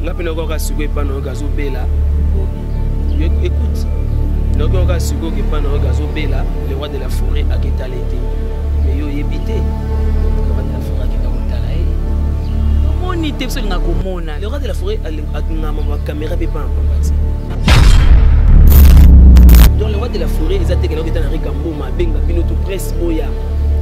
Nga mpe nayoka sikoyo epa na yoka azobela. Écoute, nayoki kaka sikoyo ke epa na yoka azobela, le roi de la forêt aketala ye te. Mais yo oyebi te, le roi de la forêt akenda kotala ye. Omoni te, biso olinga komona. Le roi de la forêt alingama bacaméra mpe epa na pamba te. Donc le roi de la forêt eza te kenda koketa na Rika Mboma abenga bino to presse boya.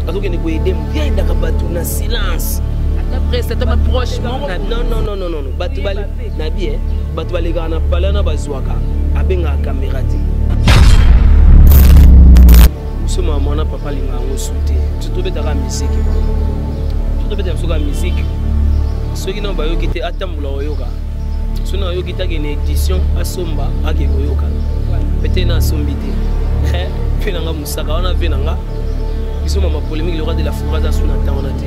Azokende koyede ye ayedaka bato na silence. Ata presse, ata ba proche moko. Non, non, non, non, non. Bato bale na bi eh, bato balekaka na palais na bazwaka, abengaka caméra te. Biso mama na papa alingaka yango su te. Biso tobetaka musique. Biso tobetaka biso kaka musique. Soki nao bayoki te atambola koyoka. Soki nao ayoki te akende édition asomba ake koyoka. Peut-être na asombi te. Mpe na nga mosaka wana ve na nga. Biso mama polémique, le roi de la forêt aza su na temps wana te.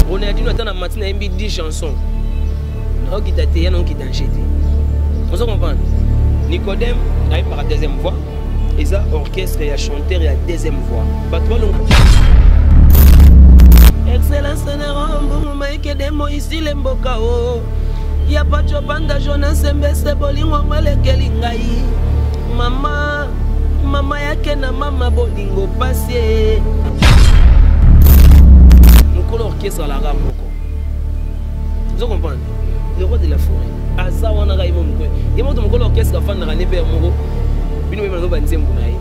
Ronaldinho ata na mati nayembi 10 chansons. Naokita te, ya naoki danger te. Ozo comprendre? Nicodème ayembaka deuxième voix. Eza orchestre ya chanteur ya deuxième voix. Bato balongo. Excellence na mbongo maike de Moïse mboka o. Ya Pacho Banda Jonas Mbese bolingo malekeli ngai. Mama, mama yake na mama bolingo pasi. Mokolo orchestre alaka moko. Vous comprenez? Le roi de la forêt. Aza wana ka yemo moko. Yemo to mokolo orchestre afandaka ne père moko. Bino meme ba nzembo na ye.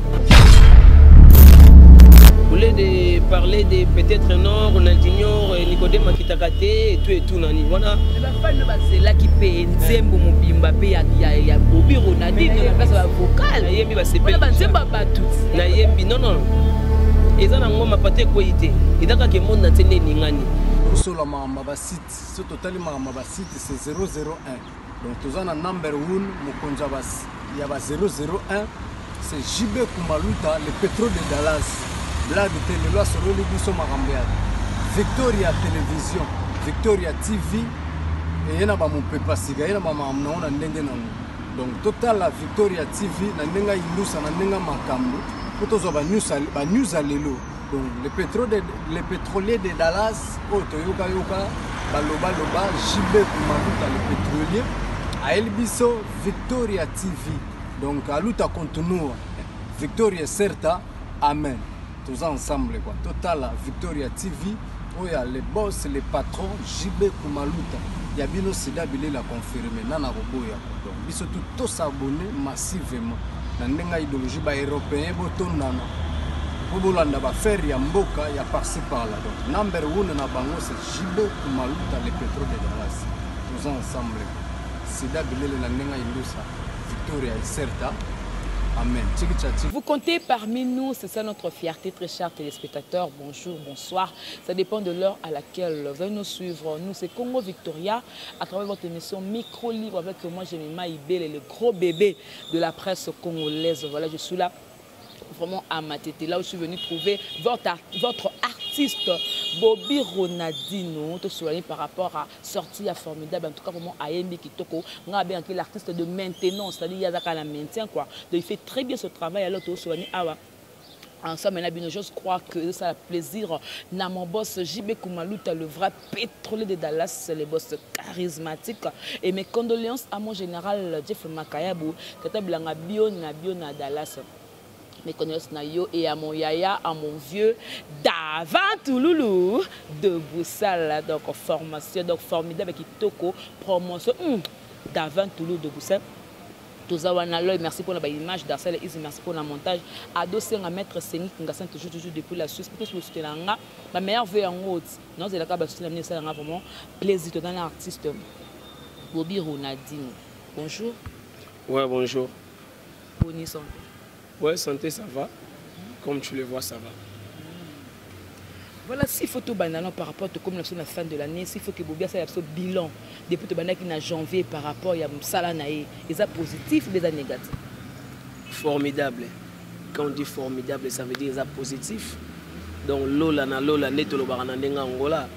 Au lieu de parler de peut-être non, Ronaldinho, Nicodème Akitakate et tout nani. Wana ba fan no bazelaki pe nzembo mobimba pe ya ya ya Bobby Ronaldinho na place ba vocal. Nayembi ba sepeli. Wana ba nzembo ya bato. Nayembi non non. Eza na ngoma pate kwei te. Eza kaka monde entier nde eningani. Tosola makambo ba site, so totali makambo ba site c'est 001. Donc toza na number 1 mokonzi ya ba 001 c'est JB Kumaluta, le pétrole de Dallas. Blague te lelo asololi biso makambo ya Victoria Télévision, Victoria TV eye na ba mopepa sika, eye na ba makambo nango na ndenge nango. Donc totala Victoria TV na ndenge ya indusa, na ndenge ya makambo po tozwa ba news, ba news ya lelo. Donc le pétrolier de Dallas oyo toyoka yoka baloba loba JB Kumaluta le pétrolier ayeli biso Victoria TV. Donc aluta continua Victoria certa amen. Toza ensemble quoi. Totala Victoria TV oyo le boss le patron JB Kumaluta ya bino sida bilela confirmé nana koboya quoi. Donc biso tout to s'abonner massivement na ndenge idéologie ba européen botondana po bolanda ba faire ya mboka ya par-ci par-là. Donc number 1 na bango c'est JB Kumaluta le pétrole de Dallas. Toza ensemble. Sida bilele na ndenge indusa Victoria Iserta. Amen. Tchiki tcha tchiki. Vous comptez parmi nous, c'est ça notre fierté, très chers téléspectateurs. Bonjour, bonsoir. Ça dépend de l'heure à laquelle vous allez nous suivre. Nous, c'est Congo Victoria, à travers votre émission Micro Libre avec moi, Jemima Ibele, le gros bébé de la presse congolaise. Voilà, je suis là vraiment à ma tête. Là où je suis venu trouver votre artiste Bobby Ronaldinho, te soigner par rapport à sortie à formidable, en tout cas vraiment à Yembi Kitoko, on a bien l'artiste de maintenance, c'est-à-dire il y a la maintien quoi. Donc il fait très bien ce travail, alors te soigner awa. Ensemble, maintenant, je crois que ça a plaisir. Na mon boss JB Kumaluta, le vrai pétrolier de Dallas, le boss charismatique. Et mes condoléances à mon général Jeff Makayabu, Tata Blanga bio na bio na Dallas. Mes condoléances na yo et à mon yaya, à mon vieux Davan Touloulou de Boussal. Donc formation, donc formidable avec Kitoko, promotion. Davan Touloulou de Boussal. Toza wana l'œil, merci pour la image d'Arcel Izzy, merci pour le montage. Ado Senga, maître Sengi Kingasan, toujours, toujours depuis la Suisse. Pour tout ce que ma meilleure vœu en haut. Non, c'est la cabane, c'est la vraiment plaisir dans l'artiste Bobby Ronaldinho. Bonjour. Ouais, bonjour. Bonne santé. Ouais, santé, ça va. Comme tu le vois, ça va. Voilà, s'il faut tout banana par rapport à comme la fin de l'année, s'il faut que Bobby ait un bilan depuis tout banana qui na janvier par rapport à Msala nae, est ça positif ou bien négatif? Formidable. Quand on dit formidable, ça veut dire ça positif. Donc lola na lola neto lo barana ndenga Angola.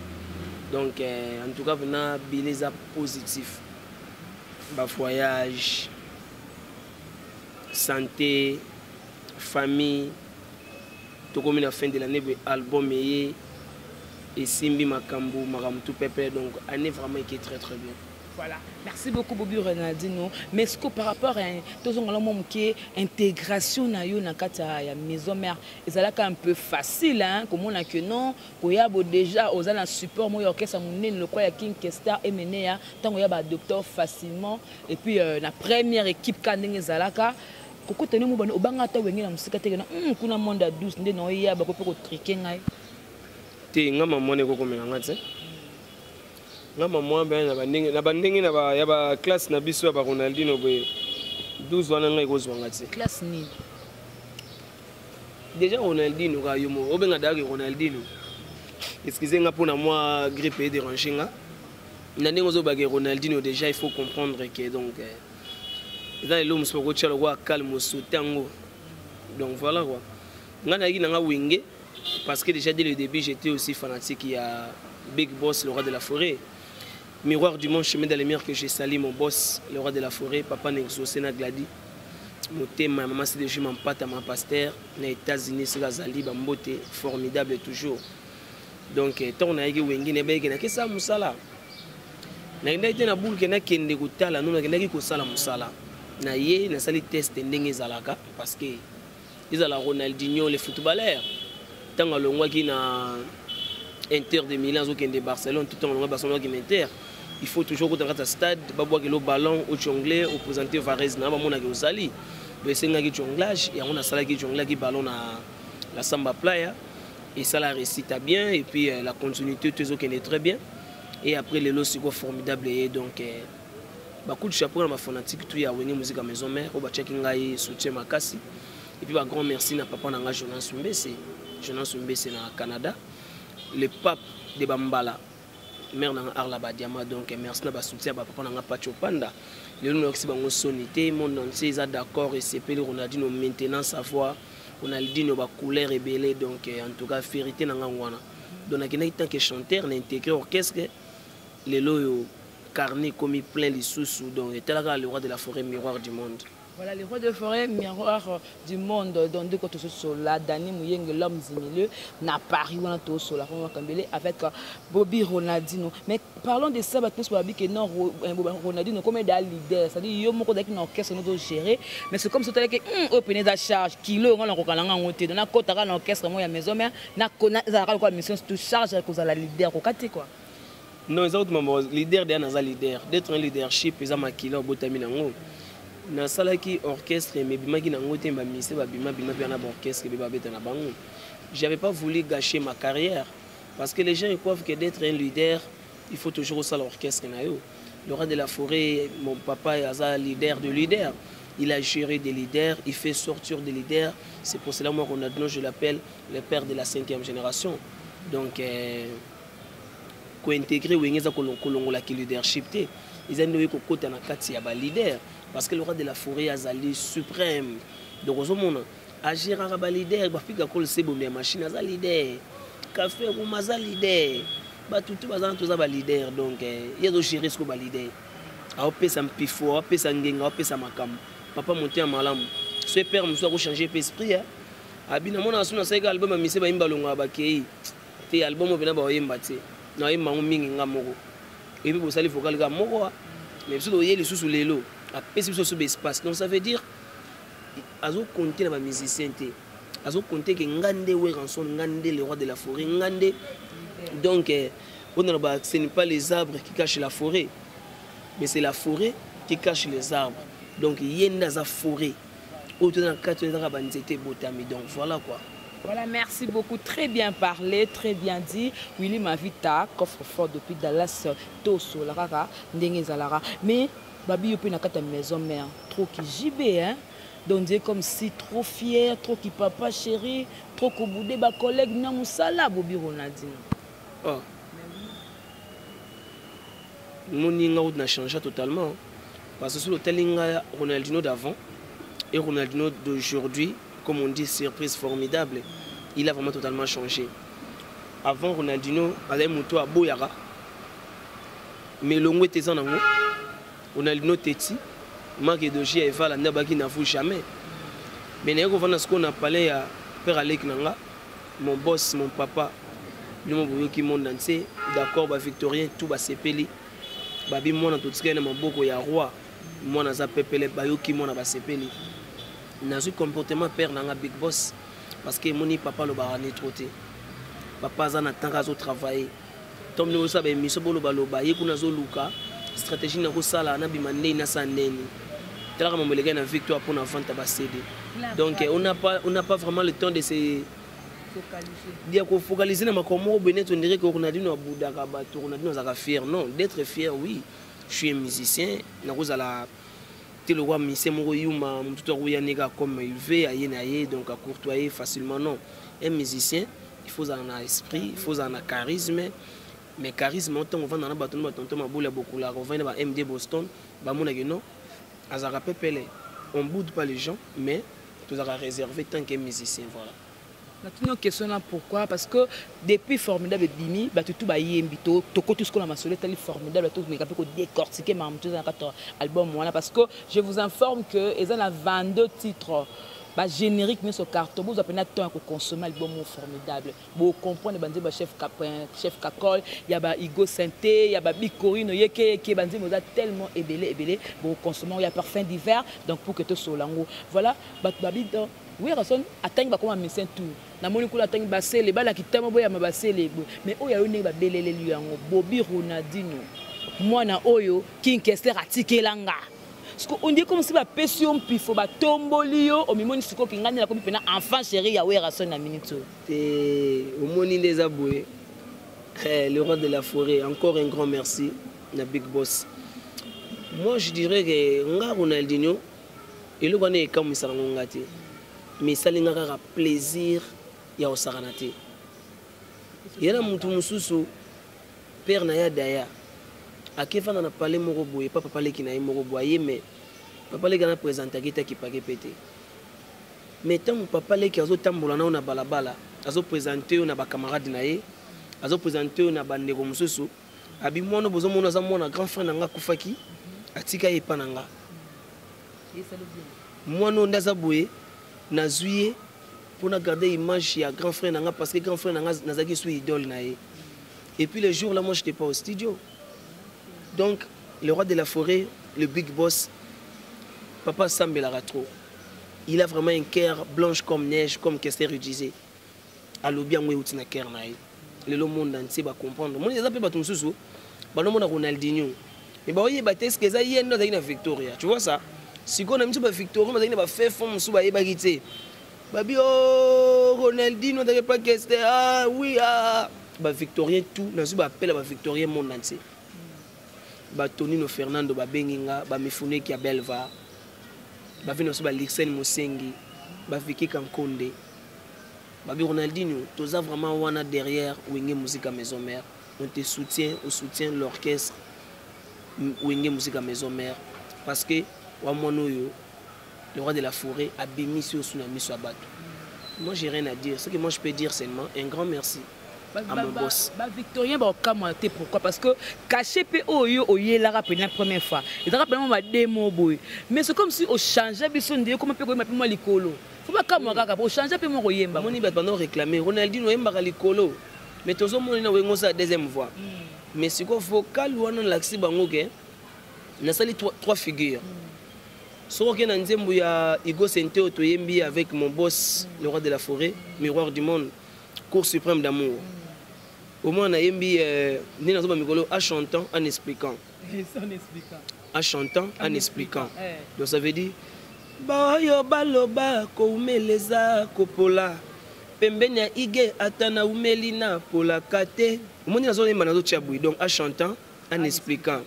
Donc en tout cas venant bilan ça positif. Ba voyage, santé, famille. Tokomi na fin de l'année, boye album eye. Esimbi makambo, makambo tout pepe, donc année vraiment qui est très très bien. Voilà. Merci beaucoup Bobby Ronaldinho. Mais ce que par rapport à tozongala mwa moke intégration na yo na kati ya maison mère ezalaka un peu facile hein, komona que non koya bo déjà oza na support moko ya orchestre monene lokola ya King Kester Emeneya ntango ya ba adopteur facilement et puis na première équipe ka ndenge ezalaka kokota nde mobani obanga ata wenge na mosika te na kuna monde ya douce nde na oya bako mpe kotrike ngai. Te nga mama wana ekokomela nga te. Nga mama wana mpe na bandenge na bandenge na ba ya ba classe na biso ya ba Ronaldinho boye 12 wana ngai ekozwa nga te. Classe nini? Déjà Ronaldinho ka yo moko obenga dayaki Ronaldinho. Excusez nga mpona mwa grippe e déranger nga. Na ndenge ozobake Ronaldinho déjà il faut comprendre que donc eza lelo mosusu bakotia lokola calme osote yango. Donc voilà quoi. Nga nayaki na nga wenge parce que déjà dès le début j'étais aussi fanatique il y a Big Boss, le roi de la forêt. Miroir du monde, chemin de la lumière que j'ai sali mon boss, le roi de la forêt, papa Nexo, Sena Gladi. Motema, maman c'est de Mampata, ma pasteur, na États-Unis, c'est Zali, Bambote, formidable toujours. Donc tant on a eu wenge na beke na kesa musala. Na ndaki te na boule na kende kotala non na kendaki kosala musala. Na ye na sali test ndenge ezalaka parce que ezala Ronaldinho le footballeur. Tant alongwaki na Inter de Milan azokende Barcelone, tout alongwa Barcelone akende Inter. Il faut toujours kota kata stade, babwaki lo ballon au jonglé, au présenter Varese na bamonaki ozali. Donc esengaki jonglage, yango nasalaki jonglaki ballon na la Samba Playa et ça la réussite bien et puis la continuité tout ezokende très bien. Et après lelo siko formidable et donc ba coup de chapeau na ba fanatique tout ya Wenge Musica Maison Mère oyo batiaki ngai soutien makasi. Et puis ba grand merci na papa na nga Jonas Mbese, Jonas Mbese na Canada, le pape de Bambala, mère na nga Arla Badiama. Donc merci na ba soutien ba papa na nga Pacho Panda. Lelo na yoki bango sonité, monde entier eza d'accord et c'est pele Ronaldinho maintenant sa voix, Ronaldinho ba couleur ebele. Donc en tout cas vérité na nga wana. Donc na kendaki tant que chanteur na intégré orchestre lelo yo carnet komi plein lisusu. Donc etalaka le roi de la forêt, miroir du monde. Voilà, le roi de forêt, miroir du monde. Donc, deux côtés sur la Dani Muyenge, l'homme du milieu, n'a Paris, on a tout sur la Roma Kambele avec Bobby Ronaldinho. Mais parlons de ça, maintenant, sur la que non, Ronaldinho, comme il est leader, c'est-à-dire, il y a un orchestre, nous devons gérer. Mais c'est comme si tu avais que, open la charge, kilo, on a encore un côté. Donc, on a côté à l'orchestre, moi, il y a maison, mais on a connu, ça a quoi, mission, tout charge à cause de la leader, quoi, quoi. Non, ils ont autre leader, derrière, un leader. D'être un leadership, ils ont maquillé, au bout de nango. Nasalaki orchestre mais bimaki nango te ba mise ba bima bima pe na orchestre ba beta na bango. J'avais pas voulu gâcher ma carrière parce que les gens ils croient que d'être un leader, il faut toujours ça l'orchestre na yo. Le roi de la forêt, mon papa aza leader de leader. Il a géré des leaders, il fait sortir des leaders. C'est pour cela moi Ronaldinho, je l'appelle le père de la 5e génération. Donc ko intégrer wenge za kolongola ki leadership te. Ils ont noyé kokota na kati ya ba leader parce que le roi de la forêt azali suprême. Donc ozomona agir ba leader ba fika kol sebo ya machine aza leader. Café ruma aza leader. Ba tutu baza toza ba leader. Donc ye zo gérer ce ko ba leader. A opesa mpifo, a opesa ngenga, a opesa makambo. Papa monter en malamu. Ce père muso ko changer esprit hein. Abina mona suna seka album ya mise ba imba longa ba kei. Te album pena ba oyemba te. Na oyemba ngo mingi nga moko. Et puis bosali vocal ga moko a. Mais biso toyeli lisusu lelo, apesi biso sous espace. Donc ça veut dire azo compter na ba musicien te. Azo compter que ngande Werrason, ngande le roi de la forêt, ngande. Donc on a ba, ce n'est pas les arbres qui cachent la forêt, mais c'est la forêt qui cache les arbres. Donc yenda za forêt. Autour dans quatre ans ba nzete botami. Donc voilà quoi. Voilà, merci beaucoup. Très bien parlé, très bien dit. Willy Mavita, coffre-fort depuis Dallas, Toso, Larara, Ndenge Zalara. Mais, Babi, yo pe na kata maison mère, trop qui JB, hein. Donc, c'est comme si trop fier, trop qui papa chéri, trop koboudé, ba collègue, na musala, Bobby Ronaldinho. Oh. Moninga ou na changé totalement. Parce que sur l'hôtel Ronaldinho d'avant et Ronaldinho d'aujourd'hui, comme on dit, surprise formidable, il a vraiment totalement changé. Avant, Ronaldinho avait moto à Boyara, mais l'ongo était en ango. Ronaldinho Teti, manque de J Eva, la Nabaki n'avoue jamais. Mais nous avons ce qu'on a parlé à Père Alec Nanga, mon boss, mon papa, Bino boyoki monde entier, d'accord, ba victorien tout basepeli. Babi mwana totikali na maboko ya roi, mwana aza pepele, bayoki mwana basepeli. Nazwi comportement père na nga big boss, parce que emoni papa alobaka ne trop te. Papa aza na temps azotravailler. Ntango bino bosala baémission bolobaloba, ye kuna azoluka stratégie na kosala nabima ndeni nasala ndeni. Talaka mambo elekai na victoire mpona vente ya ba CD. Donc on n'a pas vraiment le temps de se ya kofocaliser na makambo moko boye neti on dirait que Ronaldinho abudaka bato, Ronaldinho azalaka fier. Non, d'être fier, oui, je suis un musicien, nakozala te lokwa musicien moko yuma motu to akoya ndenge comme il veut, aye na ye, donc acourtoyer facilement. Non, un musicien, il faut ozala na esprit, il faut ozala na charisme. Mais charisme, ntango ovanda na bato na batonto mabolo ya bokulaka, ovandi na ba MD Boston, bamonaki non, azalaka pepele. On boude pas les gens, mais tozalaka réservé tant que musicien, voilà. Natuni question na pourquoi? Parce que depuis Formidable ebimi, bato tu bayembi. Tokoti sikoyo na masolo etali Formidable. Tomeka mpe kodécortiquer makambo to eza na kati ya album wana, parce que je vous informe que eza na 22 titres, bagénérique nyonso carton. Bozwa mpena temps ya kokonsommer album oyo Formidable, bocomprendre banzembo ya chef Kakol, ya ba Igo Sente, ya babikorino yekeyeke. Banzembo eza tellement ebele ebele, bokonsommer ya Parfum d'hiver. Donc pour que tosola yango, voilà, bato babi Werrason atangi bakoma musicien tour. Namoni kuna atangi basele balaki tama boyama basele boye, mais oyo ayo ndenge babeleleli yango bobi Ronaldinho, mwana oyo King Kester atikelanga. Siko on dirait comme si bapesi yo mpifo, batomboli yo, omimoni sikoyo kinga nde nakomi mpena enfant chéri ya Werrason na minute oyo. Te, omoni nde eza boye. Le roi de la forêt, encore un grand merci na big boss. Moi, je dirais que nga Ronaldinho, eloko wana ekamwisaka ngo nga te, mais esali nga kaka plaisir ya kosakana te. Ye na mutu mosusu, père na ye adaya akefanda na palais moko boye pa papa leki na ye moko boye aye, mais papa leki ana présentaki te, akipaki mpe te. Mais ntango papa leki azotambola nao na balabala, azoprésente yo na bacamarade na ye, azoprésente yo na bandeko mosusu, abi mwana bozomona aza mwana grand frère na nga akufaki, atika ye epa na nga. Mwana oyo nde aza boye, nazwi ye mpona garder image ya grand frère na nga, parce que grand frère na nga nazalaki su idole na ye. Et puis le jour là, moi, j'étais pas au studio. Donc le roi de la forêt, le big boss, papa asambelaka trop, il a vraiment un cœur blanche comme neige, comme Kester disait. Alobi yango euti na cœur na ye. Lelo monde entier bacomprendre. Moni eza mpe bato mosusu banomona Ronaldinho, mais baoyeba te eske eza ye nde azalaki na Victoria. Tu vois ça, sikoyo na miso bavictoria bazalaki na bafait fond mosusu, bayebaki te. Babi o Ronaldinho azalaki pa Kester. Ah oui, ah bavictorien tout, nazwi baappel ya bavictorien monde entier. Batonino Fernando babengi nga, bamifuneki ya Belva, bavino biso, balirsen Mosengi, baviki Kankonde, babi Ronaldinho, toza vraiment wana derrière Wenge Musica Maison Mère, on te soutient, on soutient l'orchestre Wenge Musica Maison Mère, parce que wa mwana oyo le roi de la forêt abimisi osu na miso ya bato. Moi, j'ai rien à dire. Ce que moi je peux dire, seulement un grand merci à mon boss. Bavictorien baokamwa te. Pourquoi? Parce que cachet mpe oyo oyelaka mpena première fois ezalaka mpena mwa bademo boye, mais c'est comme si ochange biso nde okoma mpe koyemba mpe mwa likolo. Fo bakamwa kaka po ochange mpe mwa koyemba. Omoni bato bando réclamer Ronaldinho oyembaka likolo, mais tozomona na Wenge osala deuxième voix. Mais sikoyo vocal wana nalakisi bango ke nasali trois figures. Soki oke na nzembo ya Igo Sente oyo toyembi avec mon boss, le roi de la forêt, miroir du monde, Cour suprême d'amour, au moins nayembi nde nazoba mikolo en chantant, en expliquant, en chantant, en expliquant. Donc ça veut dire baoyo baloba koumeleza kopola pembeni ya ige, ata naumeli na polaka te. Omoni, nazoyemba, nazotia boye, donc en chantant, en expliquant.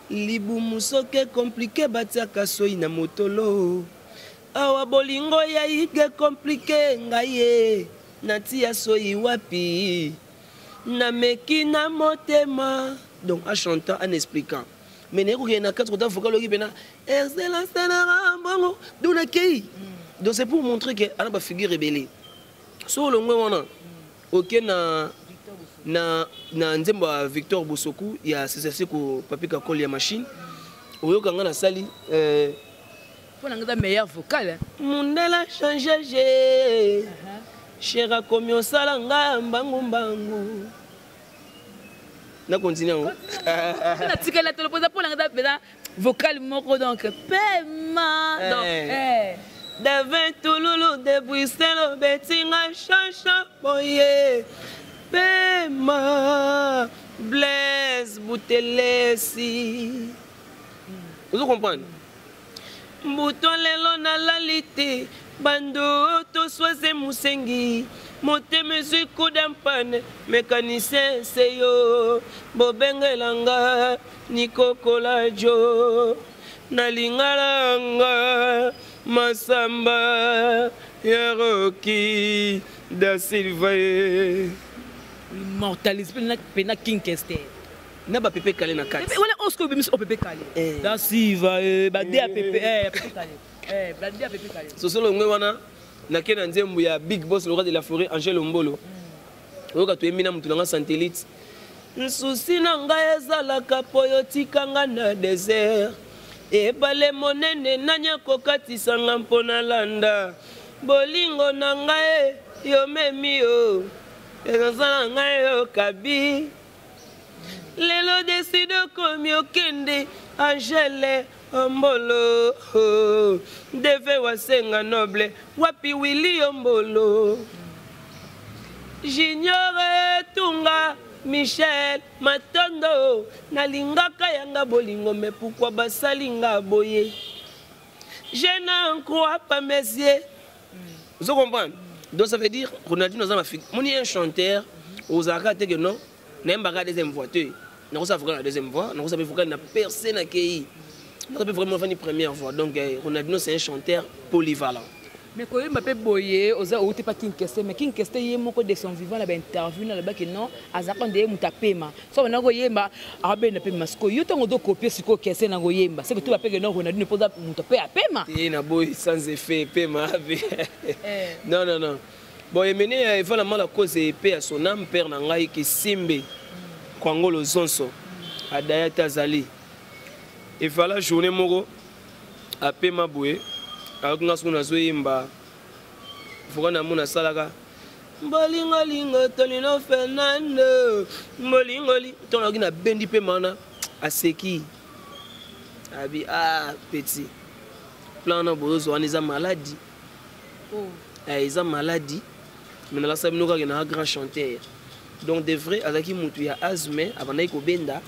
Libumu soki compliqué, batiaka soi na motolo. Awa bolingo ya ige compliqué, ngai ye natia soi wapi? Nameki na motema. Donc en chantant, en expliquant. Mais naye kokende na kati kota vocal oki mpena excellence nanga mbongo donc nakei. Donc c'est pour montrer que ana bafigure ebele. So olongwe wana, oke na nzembo ya Victor Bosoku ya CCC ko Papi Kakol ya machine, oyoka nga nasali mpo na nga eza meilleur vocal, hein. Mundela change je. Cher akomi osala nga mbangu mbangu. Na continue yango. Natikala tolo mpoza mpo nanga mpenza vocal moko donc pema donc Eh. eh. Devin Touloulou de Bruxelles obetinga chancha boye pema Blaise Boutelesi. Ozo comprendre? Mbuto lelo nalali te bando toswaze mosengi motema ezwi kuda mpane mécanicien se yo bobengelanga nikokola jo nalingalanga masamba ya Roki da Silva ye. Immortalise mpena King Kester. Na bapepe kale na kati. Wana osco obimisi o pepe kale. Eh. Da Silva bade ya pepe ya pepe kale bade ya pepe kale. Sosolo ngwe wana nake na nzembo ya Big Boss le roi de la forêt Angèle Ombolo. Oyoka toyembi na motu nanga satellite. Nsusi na ngai ezalaka po yo tikanga na désert. Ebale monene nani akokatisanga mpo nalanda. Bolingo na ngai yo memi yo. Ezosala ngai yo kabi. Lelo deside okomi okende Angèle Ombolo. Deve wasenga noble wapi Willy Ombolo. Junior Tunga Michel Matondo nalingaka yanga bolingo mais pourquoi basalinga boye? Je n'en crois pas mes yeux. Vous comprenez? Donc ça veut dire Ronaldinho aza ma moni un chanteur ozalaka te que non nayembaka deuxième voix te. Nakosa vocal na deuxième voix, nakosa pe vocal na percé na kei. Nakosa pe vraiment fani première voix. Donc Ronaldinho c'est un chanteur polyvalent. Mais koyemba pe boye oza outi pa King Kester, mais King Kester ye moko de son vivant na ba interview na lobaki non azaka nde mutu apema. So bana koyemba abenda pe masiko yo tango do copier siko Kester na koyemba c'est que tout ba pe non Ronaldinho poza mutu pe apema. Te na boy sans effet pema abe. Eh. Non non non. Bon emene evala mala cause pe à son âme père na ngai ki simbe Kwangolo Zonso Adaya Tazali. Evala journée moko apema boye ayoki nga soki nazoyemba voka na mona asalaka mbolingolingo Tonino Fernando mbolingoli ntongo nayoki nabendi mpe mana aseki abi ah petit plan na bozozwa wana eza maladi. Oh. Eh, eza maladi mais nalasa bino kaka na grand chanteur. Donc de vrai azalaki mutu ya asthme abandaki kobenda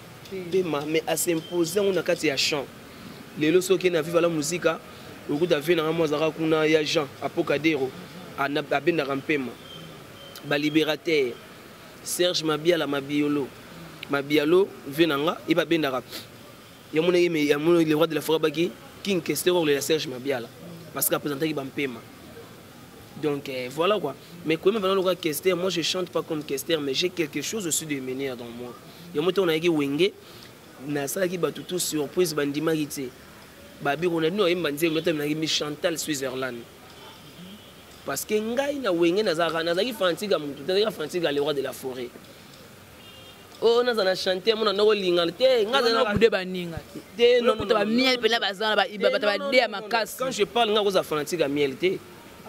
pema mais asimpose yango na kati ya chant. Lelo soki na viva la musica okuta ve na mwa azalaka kuna ya Jean Apocadero abendaka mpema ba libérateur Serge Mabiala Mabiolo Mabialo ve na nga ye babendaka ya mona ye ya mona le roi de la forêt baki King Kester or le Serge Mabiala parce qu'il présentait ba mpema. Donc voilà quoi. Mais quand même le roi Kester, moi je chante pas comme Kester mais j'ai quelque chose aussi de mener dans moi. Ya moto on a ki wenge na sala ki batutu surprise bandima ki te. Babi on a no yemba nzembo nota na ki Chantal Switzerland. Parce que ngai na wenge na zaka na zaki fantiga mutu, na zaki fantiga le roi de la forêt. Oh na zana chanter mona ndoko linga te, nga zana na bude baninga. Te non, Kuta ba non, miel non, pena bazana ba iba Te, ba non, ba non, de non, non, makasi. Quand je parle nga koza fantiga miel te.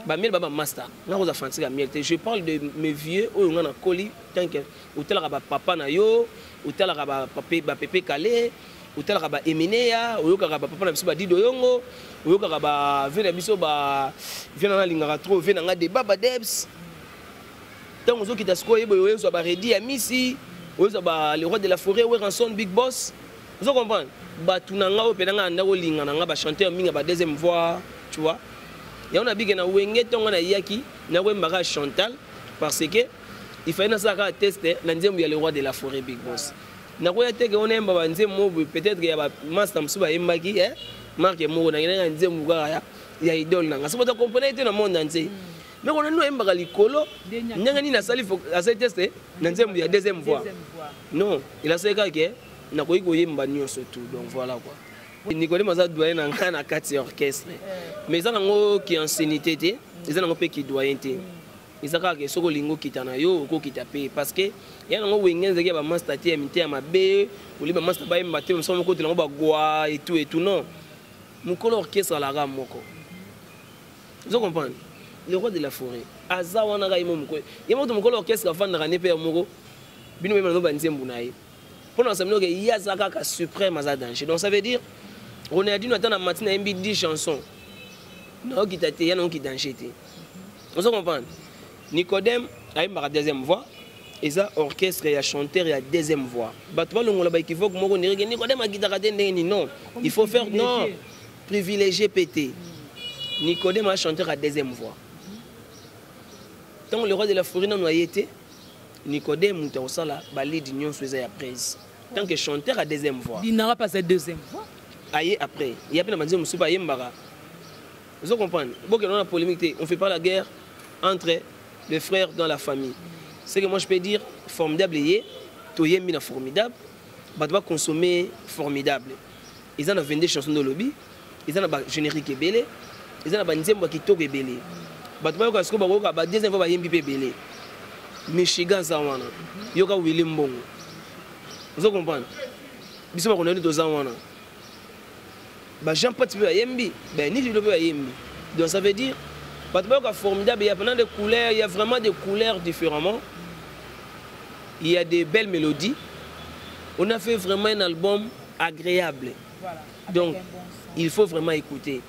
Ba miel ba ba master, nga koza fantiga miel te. Je parle de mes vieux oyo nga na koli tant que otalaka ba papa na yo, otalaka ba pape, ba pepe kalé, otalaka ba Eminea, oyokaka ba papa na biso ba Dido Yongo, oyokaka ba vie na biso ba vie na lingaka trop, vie na nga de baba debs. Tango ozokita sikoyo oyeba oyo ozwa ba Redi ya Misi, oyozwa ba le roi de la forêt, Werrason Big Boss. Ozo comprendre? Batu na nga oyo mpe na nga ndako linga na nga ba chanteur mingi ba deuxième voix, tu vois. Yango na bike na wenge tonga na yaki na koyembaka Chantal parce que il fallait nasala kaka test na nzembo ya le roi de la forêt Big Boss. Nakoya te ke on ayemba ba nzembo moko boye, peut-être ya ba master mosusu bayembaki, eh, marque moko na ngai na nzembo kaka ya idole na nga. Soki bato comprendre te na monde entier. Mais on a nous ayembaka likolo, ndenge nini asali asali test na nzembo ya deuxième voix. Non, il asali kaka ke nakoki koyemba nyonso tout. Donc voilà quoi. Nicolas Maza doyen na nga na kati ya orchestre. Mais eza nango ki ancienneté te, eza nango pe ki doyen te. Eza kaka ke soki olingi okita na yo, okokita pe. Parce que ya nango wenge ezalaki ya ba master te, ya mite ya mabe, olie ba master bayemba te, mosusu moko okotela yango ba gwa et tout et tout. Non. Mokolo orchestre alaka moko. Vous comprenez? Le roi de la forêt. Aza wana kaka ye mo mokolo, ye moto mokolo orchestre afandaka nde mpe ya moko bino mpe bano banzembo na ye mpona kosambela oke ye aza kaka suprême, aza danger. Donc ça veut dire Ronaldinho ata na mati nayembi 10 chansons, naokita te, ya naoki danger te. Ozo comprendre? Nicodème ayembaka deuxième voix, eza orchestre ya chanteur ya deuxième voix. Bato balongola baéquivoque moko ndereke Nicodème akitaka te ndenge nini. Non, il faut faire non privilégié pe te. Nicodème a chanteur ya deuxième voix. Ntango le roi de la forêt nano aye te, Nicodème moto akosala balidi nyonso eza ya prise tant que chanteur à deuxième voix. Dinara passe à deuxième voix. Aye après ya mpe na banzembo mosusu ayembaka. Ozo comprendre? Bokende wana polémique te, on fait pas la guerre entre les frères dans la famille. Ce que moi je peux dire, formidable ye toyembi na formidable, bato baconsommer formidable. Eza na 22 chansons de lobi, eza na bagénérique ebele, eza na banzembo ya kitoko ebele. Bato bayoka sikoyo, bakoyoka ba deuxième fois bayembi mpe ebele. Michigan aza wana, yoka Willi Mbongo. Ozo comprendre? Biso bakondani toza wana, bajean pati mpe bayembi, banivilo mpe bayembi. Donc ça veut dire bato bayoka formidable. Il y a vraiment des couleurs, il y a vraiment des couleurs différemment, il y a des belles mélodies. On a fait vraiment un album agréable. Voilà, donc un bon son. Il faut vraiment écouter.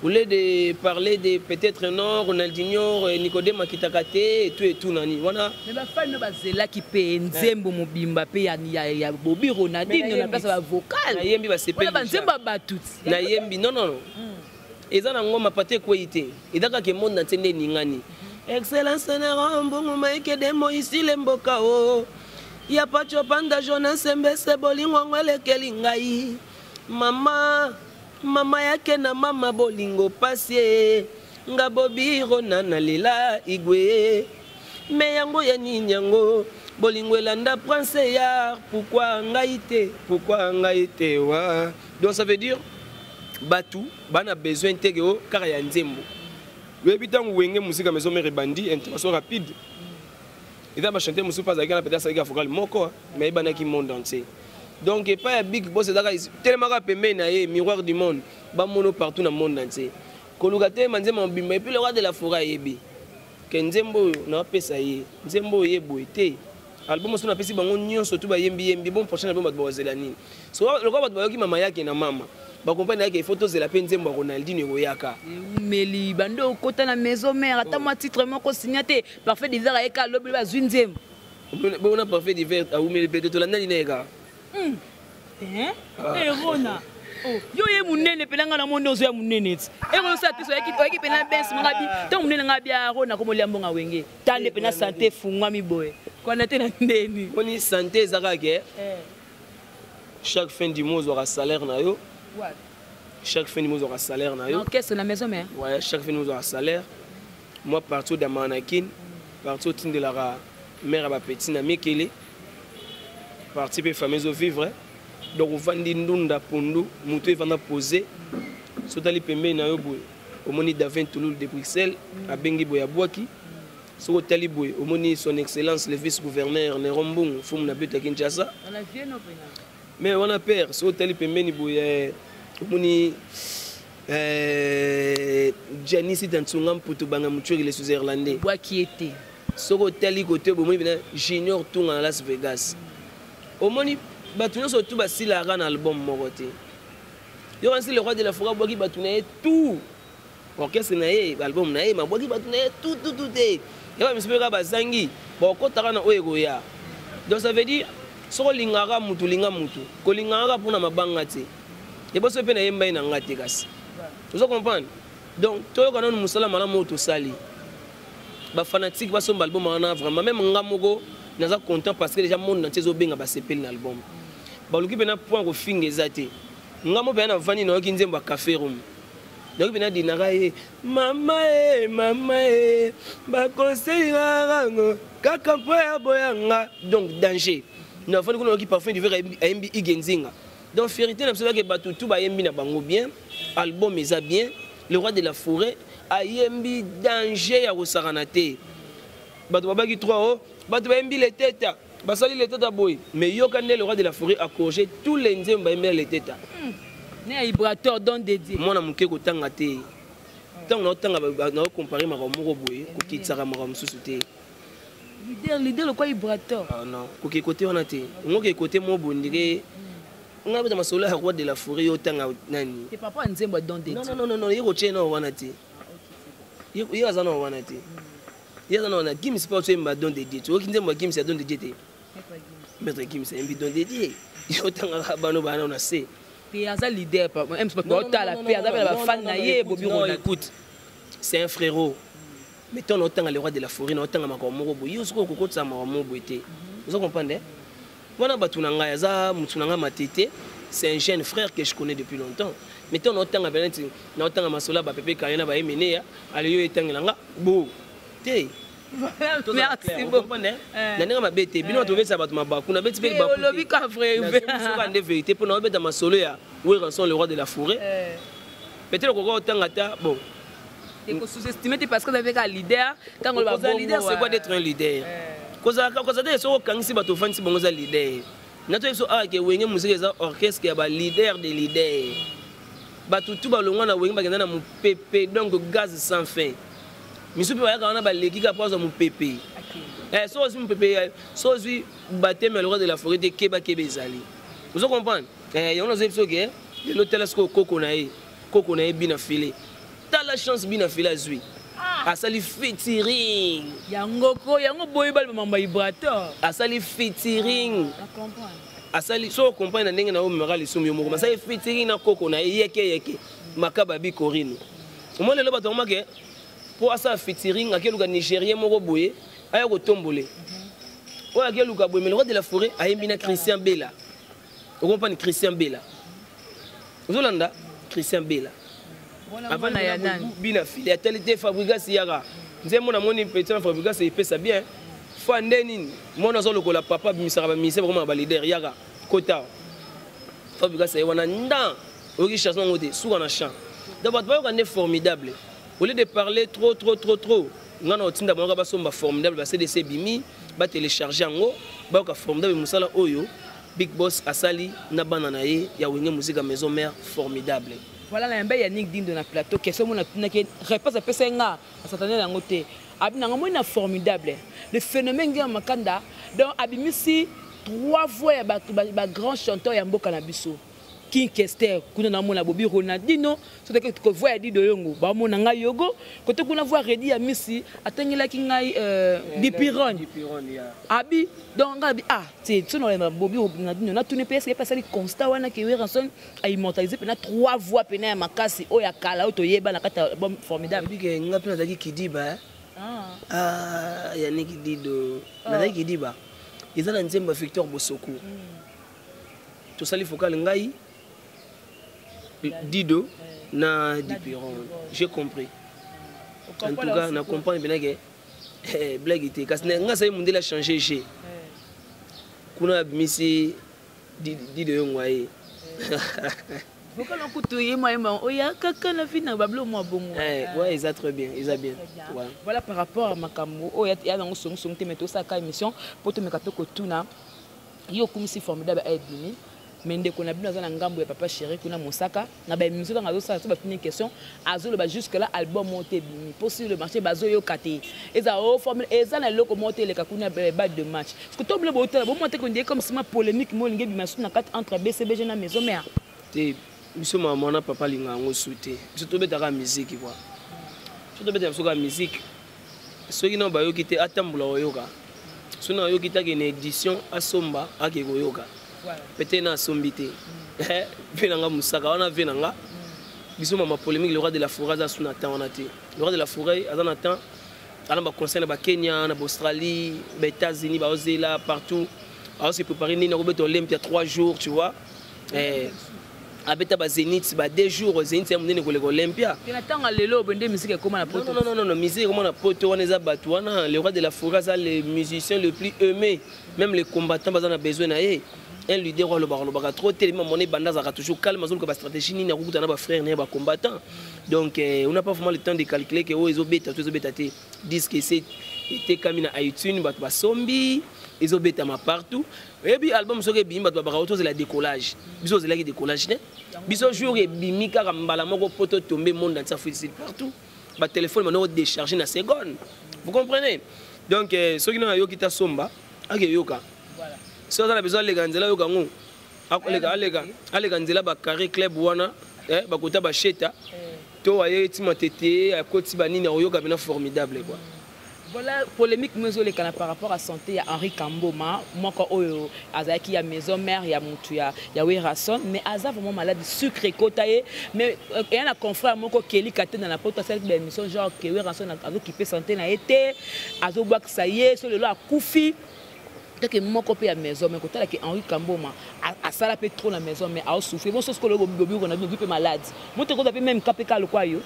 Au lieu de parler de peut-être non, Ronaldinho, Nicodème akitaka te et tout nani. Wana. Mais bafani no bazelaki mpe nzembo mobimba mpe ya Bobi Ronaldinho na place ya bavocal. Nayembi, basepeli. Wana banzembo ya bato ti. Nayembi, non non non. Eza na ngoma pate ekwei te. Eza kaka monde entier nde eningani. Excellence Nero Mbungu Maike Demo isile mboka o. Ya Pacho Panda Jonas Mbese bolingo ngo elekeli ngai. Mama, mama yake na mama bolingo pasi nga Bobi Rona na lela igwe. Me yango ya nini yango bolingo elanda prince ya pourquoi ngai te, pourquoi ngai te wa. Donc ça veut dire batu bana besoin te ke o kaka ya nzembo. Oyebi ntango Wenge Musica Maison Mère ebandi intervention rapide, eza bachanteur mosusu mpe azalaki wana, peut-être asalaki vocal moko, mais ebanaki monde entier. Donc epai ya big boss ezalaka telemaka pembeni na ye, miroir du monde, bamono partout na monde entier. Koluka telema nzembo mobimba. Et puis le roi de la forêt ayebi ke nzembo oyo naopesa ye, nzembo oyo ye boye te. Album mosusu napesi bango nyonso tu bayembi yembi. Bon, prochain album bato bakozela nini? So lokola bato bayoki mama yake na mama, bakompani yake, il faut tozela mpe nzembo ya Ronaldinho ekoyaka. Eumeli bando okota na maison mère ata mwa titre moko sinya te. Parfait d'hiver ayeka alobi bazwi nzembo. Bona parfait d'hiver awumeli mpe te, tolandani na ye kaka. Erona yo ye monene mpena ngai na moni ozo ya monene ti ekoyosa te. Oyaki mpena bensi manga bi ntango monene ngai bia Rona komolia mbongo Wenge tande mpena sante efungwami boye kwana te na ndeni. Moni sante eza kaka ke chaque fin du mois ozwaka salaire na yo, chaque fin du mois ozwaka salaire na yo. Orchestre na maison mère. Ouais, chaque fin du mois ozwaka salaire. Moi parti odamaka na Kine, parti otindelaka mare ya bapeti na mikili, parti mpe famille ezovivre. Donc ovandi ndunda pondu, moto evanda posé. So otali pembeni na yo boye, omoni Davin Touloul de Bruxelles abengi boye, abwaki. Soki otali boye, omoni son excellence le vice gouverneur Neron Mbungu Fumu na beto ya Kinshasa. Mais wana père, soki otali pembeni boye, omoni Gianni Tansunga Mputu Banga Mutueri le Switzerlandais. Bwaki ye te. Soki otali kote bomoni mpena Junior Tunga na Las Vegas. Omoni bato nyonso tu basilaka na album moko te. Yokanisi le roi de la forêt abwaki bato na ye tout orchestre na ye, album na ye mabwaki bato na ye tout tout tout te. Ya bamisu mpe kaka bazangi bakokɔtaka na oyo ekoya. Donc ça veut dire soki olingaka mutu, olinga mutu, kolingaka kaka mpona mabanga te. Eboso mpe nayemba ye na nga te, kasi ozo comprendre. Donc toyoka nanu mosala malamu oyo tosali. Bafanatique basomba album wana vraiment. Même nga moko naza content parce que déjà monde entier ezobenga, basepeli na album. Baluki mpena point kofinga eza te. Nga mo mpena navandi, nayoki nzembo ya Café Room, nayoki mpena dinaka ye mama e mama e bakonseilaka kaka mpo ya boyanga. Donc danger, navandi kuna, nayoki Parfum d'hiver ayembi Ige Nzinga. Donc fierté na biso ezaki bato tu bayembi na bango bien, album eza bien. Le roi de la forêt ayembi danger ya kosakana te. Bato babaki 3 o bato bayembi leteta, basali leteta boye, mais yoka nde le roi de la forêt acorrigé tous les nzembo bayembi na leteta. Ne ya vibrateur don dédié. Mwana moke kotanga te. Ntango naotanga, naocompare makambo moko boye, kokitisaka makambo mosusu te. Leader, leader lokwa vibrateur. Ah non, koke kote wana te, ngoke kote mo bondire ngai beta masolo ya roi de la forêt, yo otanga nani? Te, papa, nzembo ya don de. Non, non, non, non, ye kotie na wana te, ye aza na wana te, ye aza na wana. Gims mpe otoyemba don de Dieu, oyoki nzembo ya Gims ya don de Dieu te? Maître Gims ayembi don de Dieu, yo otangaka bano bana na se. Te, aza leader otala mpe aza mpe na bafan na ye, Bobi. Écoute, c'est un frérot, mais ntango naotanga le roi de la forêt, naotanga makambo moko boye, yo soki okokotisa makambo moko boye te, oza comprendre wana. Bato na ngai, aza motu na ngai matete, c'est un jeune frère que je connais depuis longtemps, mais ntango naotanga pena neti naotanga masolo ya bapepe kaye na bayemeneya ale, yo etangela nga bo te. Merci beaucoup. Na ndenge mabe te, bino bato bobetisa bato mabaku, nabeti mpe. Olobi ka vrai. Soka nde vérité mpo naobeta masolo ya Werrason, le roi de la forêt, peut-être okoka otanga ta bon. Sous-estimer te parce que avec un leader, ntango kozala leader, c'est quoi d'être un leader? Kozala te, soki okangisi bato, ofandisi bango, eza leader. Nato biso awa ke Wenge Musique eza orchestre ya baleader de leader. Bato tu balongwa na Wenge, bakenda na mopepe, donc gaz sans fin. Misu mpe bayaka wana, baleki kaka mpo azwa mopepe. So ozwi mopepe, so ozwi baptême ya le roi de la forêt te, keba keba, ezali, ozo comprendre? Yango nazoyebi biso ke lelo tala sikoyo koko na ye, koko na ye bina file, tala chance bina file azwi, asali featuring. Yango ko yango boyi bali mambo ya vibrateur. Asali featuring, asali so ocomprendre na ndenge na yo, omemaka lisumu yo moko. Asali featuring na koko na ye, yeke yeke makaba bikorino. Omoni lelo bato bamake mpo asala featuring, akeluka Nigérien moko boye aya kotombole oyo, akeluka boye. Mais le roi de la forêt ayembi na Christian Bela, okompani? Christian Bela, ozolanda Christian Bela bina file atali te. Fabregas yaka nzembo, namoni petit na Fabregas epesa bien fa nde nini, mwana azolokola papa abimisaka bamusicien, bakomaka baleader. Yaka kota Fabregas aye wana ndan, oyoki chanson yango te, suka na chant. Donc bato bayoka nde formidable au lieu de parler trop trop trop trop. Nga na otinda bango basomba formidable, ba CDC ebimi, batélécharge yango, bayoka formidable, mosala oyo Big Boss asali na bana na ye ya Wenge Musique Maison Mère, formidable. Voilà, na yamba Yannick Dindo na plateau. Question mona tunaki, réponse apesa nga asatane yango te. Abi nanga moi na formidable, le phénomène ngia makanda. Donc abimisi trois voix ya bato ba grand chanteur ya mboka na biso, King Kester kuna namona, Bobi Ronaldino soki voix ya Dido Yongo, bamona ngai yogo kote kuna, voix Redi ya Misi atangelaki ngai Dipiron abi. Donc ngai abi ah te, so naolanda Bobi Ronaldino, natuni mpe eske asali constat wana ke Werrason aimmortalise mpena trois voix pena ya makasi oyo ya kala oyo toyeba na kati ya album formidable. Bike nga mpe nazalaki kidiba. Ah, Yannick Dido, nazalaki kidiba. Eza na nzembo ya Victor Bosoko, tosali vocal ngai, Dido na Dipiron. J'ai compris, en tout cas na comprendre mpena ke blague te. Kasi nga asali mondele achange g kuna, abimisi Dido Yongo aye. Vocal kutu yema yema oya kaka na vi na bablo mwa bongo. Ouais, eza très bien, eza bien. Ouais. Voilà, par rapport à makambo oyo ya nango songisongi te, mais tosalaka émission mpo tomeka mpe kotuna yo. Okumisi formidable ayebimi, mais ndeko na bino aza na ngambo ya papa chéri kuna mosaka na baémission. Ntango azosala so batuni question, azoloba jusque là album moko te ebimi mpo sur le marché bazoyoka te. Eza o formule, eza na eloko moko te eleka kuna balle de match. Parce que to bino botala bomona te kondie comme sima polémique mo elingi ebima su na kati entre BCBG na Maison Mère. Te, biso mama wana papa alinga yango su te. Biso tobetaka musique kua, biso tobetaka biso kaka musique. Soki nao bayoki te, atambola koyoka. Soki nao ayoki te, akende édition, asomba, ake koyoka. Peut-être na asombi te ve na nga mosaka wana, ve na nga biso mama polémique. Le roi de la forêt aza su na temps wana te. Le roi de la forêt aza na temps, aza na baconcert na bakenya, na baaustralie, baétats-unis, baozela partout, aose préparer nini akobeta Olympia 3 jours, tu vois. Abeta bazénith ba 2 jours, Zénith ya monene koleka Olympia. Na ntango ya lelo boye nde musique ekóma na poto. Non, non, non, musique ekóma na poto wana eza bato wana. Le roi de la forêt aza le musicien le plus aimé, même les combattants baza na besoin na ye. Un leader oyo alobaka alobaka trop te, mona ebanda azalaka toujours calme, azoluka bastratégie nini akokuta na bafrère na ye bacombattant. Donc on n'a pas vraiment le temps de calculer ke oyo ezobeta to ezobeta te. Disque ese etekami na iTunes, bato basombi, ezobetama partout. Oyebi, album soki ebimi, bato babaka tozela décollage. Biso ozelaki décollage te. Biso jour ebimi kaka mbala moko po totombe monde entier, Afrique partout. Batelefone banda kodécharge na seconde, vous comprenez? Donc soki nanga ayoki ta somba, akeyoka. Soki aza na besoin, aleka nzela, ayoka yango, aleka, aleka, aleka nzela bacarré club wana, bakota basheta to aye ntima tete, akoti banini, akoyoka mpena formidable quoi. Voilà, polémique mo ezolekana par rapport à santé ya Henri Kamboma moko oyo azalaki ya maison mère ya mutu ya Werrason, mais aza vraiment malade, sucre ekota ye. Mais eya na confrère moko Keli Katenda na Poto, asalaki baémission genre ke Werrason azokipe santé na ye te, azobwakisa ye so lelo akufi kaka moko mpe ya maison. Mais kotala ke Henri Kamboma asala mpe trop na maison, mais aosouffrir. Bon, soki olobi na bino mpe malade, moto ekozwa mpe même ka mpe ka lokwa yo.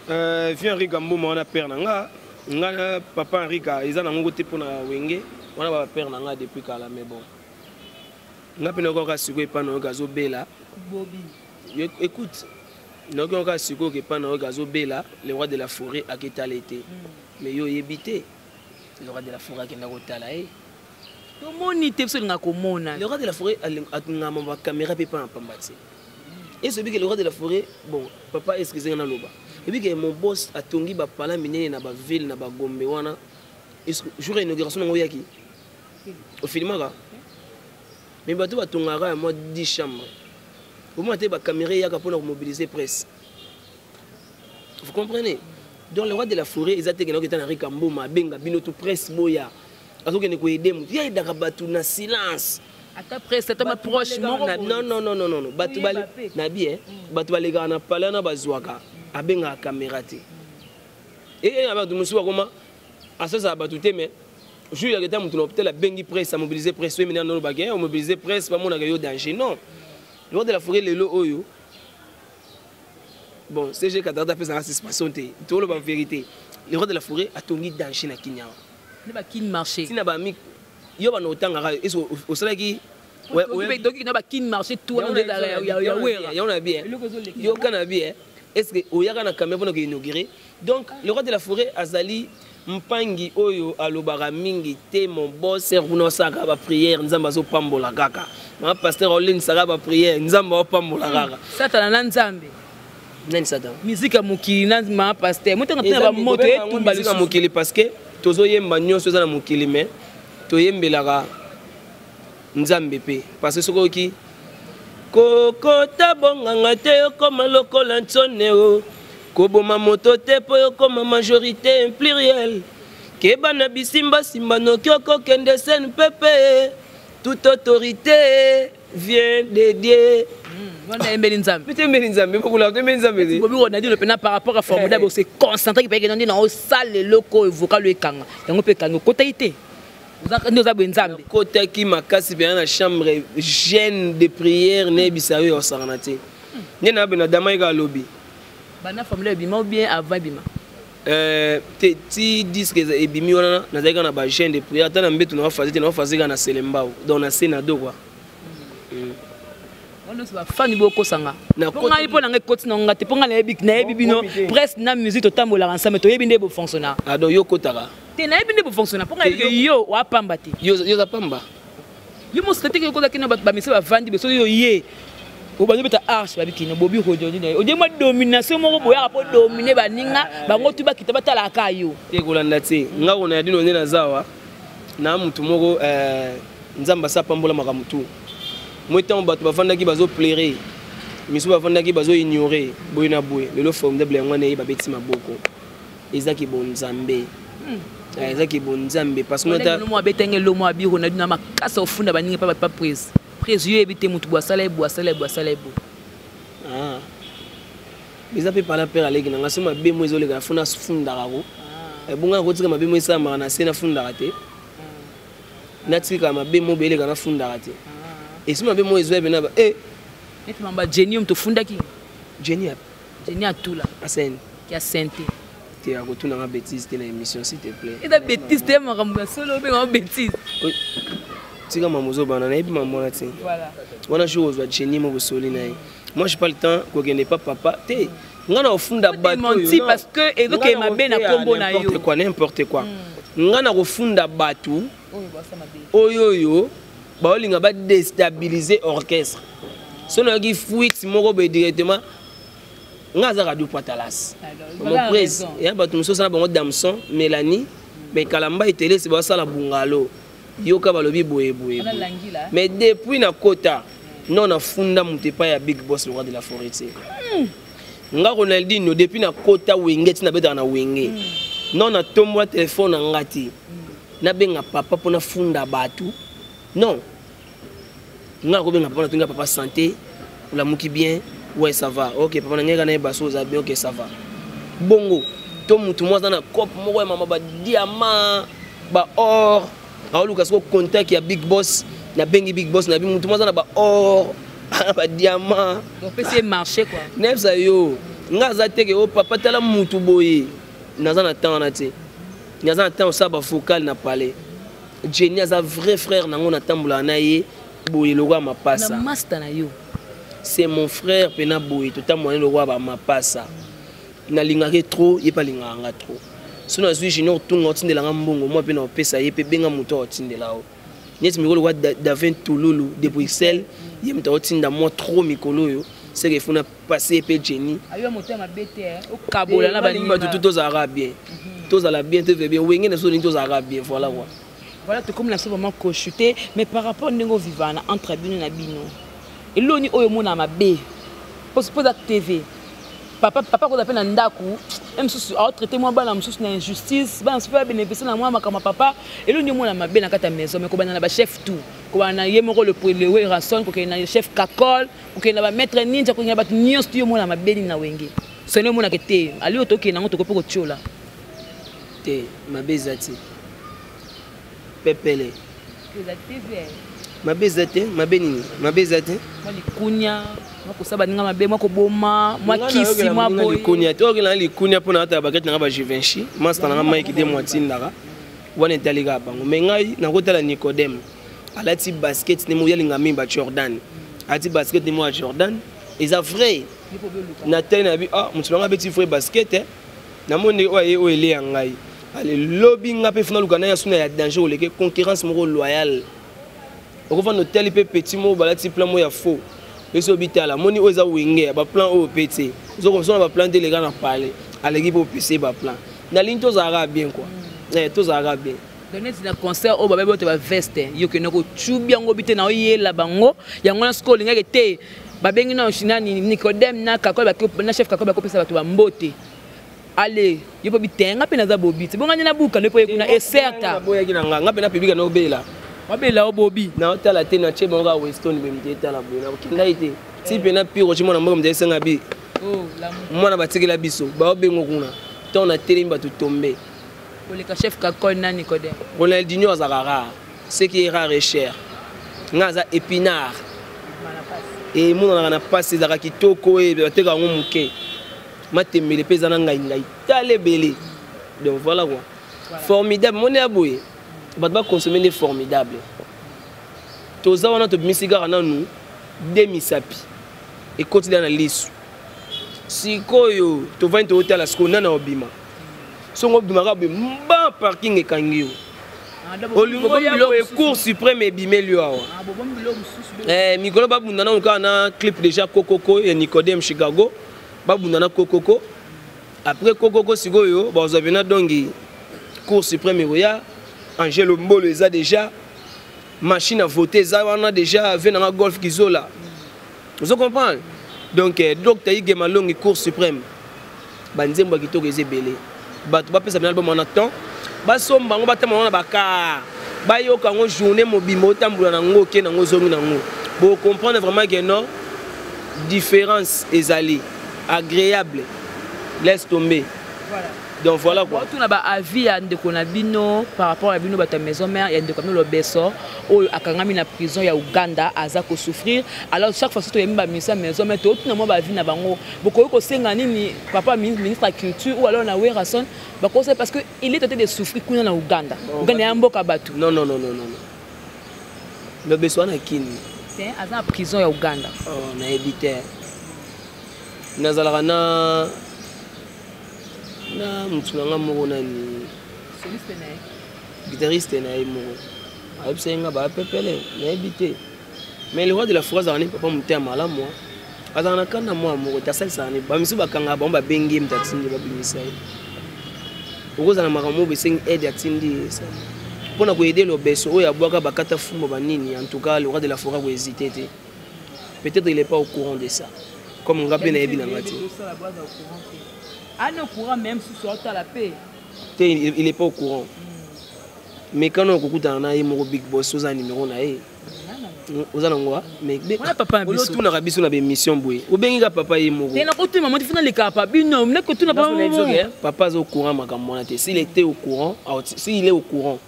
Vieux Henri Kamboma wana, père na nga, nga na papa Henri ka eza nango te mpona Wenge wana, bapère na nga depuis kala. Mais bon, nga mpe nayoka sikoyo epai na yoka azobela. Écoute, nayoki kaka sikoyo ke epai na yoka azobela, le roi de la forêt aketala ye te. Mais yo oyebi te, le roi de la forêt akenda kotala ye. Tomoni te, biso olinga komona. Le roi de la forêt alingama bacaméra mpe epai na pamba te. Esoyebi ke le roi de la forêt, bon, papa, excuse nga naloba, ebi ke mon boss atongi bapala minene na baville na bagombe wana. Jour ya inauguration nango oyaki ofilmaka, mais bato batongaka ya mwa 10 chambre, omona te bacaméra eyaka mpona komobiliser presse, vous comprenez? Donc le roi de la forêt eza te kenda oketa na Rika Mboma, abenga bino to presse boya, azokende koyede motu, ye ayedaka bato na silence. Ata presse, ata baproche moko. Non, non, non, non, non, bato na bi bato balekaka na palais wana, bazwaka, abengaka caméra te. Eye na bato mosusu bakoma asosaka bato te, mais jour yaka eta motu na hôpital, abengi presse, amobiliser presse. Oyo mina nolobaka, omobiliser presse, bamonaka yo danger. Non, le roi de la forêt lelo oyo, bon, CG Katarata apesaka suspension te, toloba vérité, le roi de la forêt atongi danger na Kinyawa. Nde bakini marché. Ntina bami yo bana otangaka ese osalaki. Na bakini marché tout wana ya Wera. Yango na bien, yoka na bien, est ce que oyaka na caméra mpona koinaugurer? Donc le roi de la forêt azali mpangi oyo alobaka mingi te. Mon boss kuna osalaka baprière, Nzambe azopambola kaka. Mama pasteur olendisaka baprière, Nzambe aopambola kaka. Satana na Nzambe. Nani Satan? Musique ya mokili na mama pasteur, motenga tena bamoto etumba. Ya mokili, parce que tozoyemba nyonso eza na mokili, mais toyembelaka Nzambe mpe, parce que soki oyoki kokota bonganga te, okoma lokola ntsone o koboma moto te mpo okoma majorité pluriel, keba na bisimbasimba noki okokende sene pepe. Toute autorité vient de Dieu. Wana yembeli Nzambe. Mpe toyembeli Nzambe, mpokola toyembeli Nzambe te. Bobi Ronaldinho mpena par rapport à formidable, ose concentré kipeke nde na osala eloko oyo vocal oyo ekanga yango mpe ekanga, okotaki te nde oza boye Nzambe. Kotaki makasi mpena na chambre, jeûne de prière, nayebisa yo osakana te nde na bena dama eka alobi. Banda formidable ebima ou bien avant ebima? Te, ti disque ebimi wana, nazalaki kaka na bajeûne de prière, ata na mbeto naofase te, naofase kaka na selembao, donc na se na do quoi. Wana nyonso bafani bokosanga mpo ngai, mpo na ngai ekoti na nga te, mpo ngai nayebi bino presse na musique totambolaka ensemble, toyebi nde bofonctionna. Ah, donc yo kotaka? Te, nayebi nde bofonctionna, mpo ngai nayebi yo wapamba te. Yo oza pamba. Yo mosuka te, okozaki na bato bamisa bavandi be, soki yo ye obandi obeta arche, babikino bobi rodoni odie mwa domination moko boyaka mpo domine baninga bango tu bakita batalaka yo. Te, kolanda te, nga kona ya dino nde naza awa na mutu moko, Nzambe asa pambola makambo tu. Moi ntango bato bavandaki bazoplaire, misu bavandaki bazoignore boye na boye, lelo formidable yango wana ye babeti maboko, ezaki bonzambe, ezaki bonzambe parce que mo abetenge lomo abiro na dina makasi, ofunda baninga pa pa prise prise, yo yebi te motu bo asala ye bo, asala ye bo, asala ye bo. Ah. Eza mpe pala pere aleki na nga, so mabe mo ezoleka fo nafundaka ko ebonga kotika mabe mo esalamaka na se, nafundaka te, natikaka mabe mo beleka, nafundaka te, esi mabe mo ezwa ebe na ba e. Neti mamba Jenny oyo tofundaki. Jenny? Jenny atula. Asene. Ya sente. Te, akotunanga bêtise te na émission, s'il te plaît. Eza bêtise te, makambo ya solo obengaka bêtise. Tika mama ozobana, nayebi mama wana te. Wana jour ozwa Jenny mo bosoli na ye, moi je pas le temps kokende pa papa te, nga na ofunda bato. Parce que ezokende mabe na kombo na yo. N'importe quoi, n'importe quoi. Nga na kofunda bato oyo oyo baolinga badéstabiliser orchestre. So nayoki fuite moko boye, directement Nga aza Radio Poitalas. Mon prise, ya bato mosusu na bango Damson, Mélanie, mais Kalamba etelesi basala bungalo. Yoka balobi boye boye. Mais depuis na kota, non na funda moto epai ya Big Boss le roi de la forêt te. Nga Ronaldinho depuis na kota Wenge ti nabetaka na Wenge. Non na tombola telefone na nga te. Nabenga papa mpo nafunda bato. Non. Nga nakobenga papa, natunga papa santé, olamuki bien, ouais ça va. OK papa na ngai kana yeba so oza bien, OK ça va. Bongo to mutu moko aza na cope moko ya mama ba diamant, ba or, aoluka siko contact ya Big Boss, nabengi Big Boss na bi mutu moko aza na ba or, ba diamant. Opesi ye marché quoi. Nayebisa yo, nga aza te ke o papa tala mutu boye, naza na temps wana te. Naza na temps osala ba vocal na palais. Jenny aza vrai frère nango natambolaka na ye boye lokola mapasa. Na master na yo. C'est mon frère pena boye totambola lokola ba mapasa. Nalingaka ye trop, ye pe alingaka nga trop. So nazwi Junior Tunga otindela nga mbongo, moi pe na opesa ye pe benga moto otindela yo. Neti mikolo lokola Davin Tululu de Bruxelles, ye moto otinda moi trop mikolo oyo, c'est que funa passer pe Jenny. Ayo motema mabe te, hein. Okabola na baninga. Bato tout tozalaka bien. Tozala bien, tozala bien. Wenge na so tozalaka bien, voilà quoi. Voilà, tout comme la so vraiment cochuté, mais par rapport ndenge vivana entre bino na bino. Eloni oyo mona mabe. Pose pose TV. Papa papa ko na ndaku, même susu a traité moi bana mususu na injustice, bana susu ba bénéficier na moi makama papa. Eloni mona mabe na kata maison, mais ko bana na ba chef tout. Ko bana ye moko le le Werrason, ko na chef Kakol, ko na ba maître ninja, ko na ba nyonso yo mona mabe ni na wenge. Sone mona ke te, ali otoke nango to ko poko tiola. Te mabe eza te. Pepele. Eza TV. Mabe eza te, mabe nini? Mabe eza te. Mwa likunya, mwa kosala baninga mabe, mwa koboma, mwa kisi, mwa boye. Likunya te, okela likunya mpona atala bakete nanga ba Givenchy, master nanga Mike de mwatindaka. Wana etali kaka bango. Mais ngai nakotala Nicodème. Alati basket ne mo yalinga mingi ba Jordan. Alati basket ne mo ya Jordan. Eza vrai. Na tali na bi ah mutu nanga beti vrai basket eh. Namoni oyo aye oyo eleya ngai. Ale lobi nga pe funa luka na ya suna ya danger oleke concurrence moko loyale. Okofanda otali pe petit moko balati plan moko ya faux. Biso bitala moni oyo eza wenge ya ba plan oyo pe te. Ozo komsona ba plan te leka na palais. Aleki po pese ba plan. Na lingi tozalaka bien quoi. Eh tozalaka bien. Donc neti na concert oyo babebi oyo ba veste yo kende kocubi yango bi te na oyela bango yango na sikoyo olingaki te babengi na nani Nicodème na Kakol na chef Kakol bakopesa bato ba mbote. Allez, yo po bitenga pe naza bobi. Te bonga na buka ne po yekuna e certa. Boyaki na nga, nga pe na public na obela. Wabela obobi. Na otala te na che bonga Weston be mte tala boye na okenda ite. Ti pe na piro chi mwana mboka mte senga bi. Oh, la mwana batikela biso, ba obengo kuna. Tant na telemi bato tomber. Koleka chef Kakol na Nicodème. Ronaldinho azaka rare. Ce qui est rare est cher. Nga aza épinard. Et monanaka na pasi ezalaka kitoko e bateka yango moke. Matembele pe eza na ngai ngai tala ebele. Donc voilà quoi. Voilà. Formidable moni ya boye. Bato ba consommer nde formidable. Toza wana tobimisi kaka nanu de misapi. Ekoti na lisu. Sikoyo tovandi totala sikoyo nana obima. Songo obimaka boye mba parking ekangi yo. Olingo ya boye cour suprême ebimeli yo awa. Eh mikolo babunda nanu kaka na clip déjà kokoko ya Nicodème Chicago. Babunda na kokoko. Après kokoko sikoyo bazwa pena dongi cour suprême ekoya. Angelo Mbolo eza déjà machine à voter eza wana déjà ve nanga golf kizola. Vous comprenez? Donc docteur Ige Malongi cour suprême. Banzembo ya kitoko eza ebele. Bato bapesa bino album wana temps. Basomba yango batambola na bakar. Bayoka yango journée mobimba otambola na ngo ke nango zongi na ngo. Bo comprendre vraiment que non différence ezali agréable. Laisse tomber. Voilà. Donc voilà quoi. Tout na ba avis ya ndeko na bino par rapport à bino bato ya maison mère ya ndeko na bino Lobeso oyo akangami na prison ya Uganda aza ko souffrir. Alors chaque fois surtout yami ba ministre ya maison mère tout na moi ba avis na bango. Bokoki kosenga nini papa ministre ya culture ou alors na Werrason bakosa parce que il est en train de souffrir kuna na Uganda. Bon, Uganda ya mboka bato. Non non non non non. Lobeso wana kini. C'est aza na prison ya Uganda. Oh na ebiter. Nazalaka na na mutu na nga moko nani soliste na ye guitariste na ye moko ayebisaki nga bapepele nayebi te mais le roi de la forêt azalaka ni papa motema malamu. Azalaka na kanda mwa moko te, asalisaka ne bamisu bakangaka bango, babengi ye moto atindi babimisa ye. Okozala makambo oyo besengi aide, atindi ye mpo na koyede lobeso oyo abwaka bakata fumba banini. En tout cas, le roi de la forêt akohésite te. Peut-être il est pas au courant de ça, comme nga mpe nayebi na nga te. Ana au courant même susu aotala mpe. Te, il est pas au courant. Mais kana okokutana na ye moko, big boss, oza numéro na ye, oza nango, mais otunaka biso na bémission boye, obengi ka papa ye moko. Nakotuna mama tifuna lekaka pa bino, nakotuna. Papa aza au courant makambo wana te. S'il était au courant, s'il est au courant,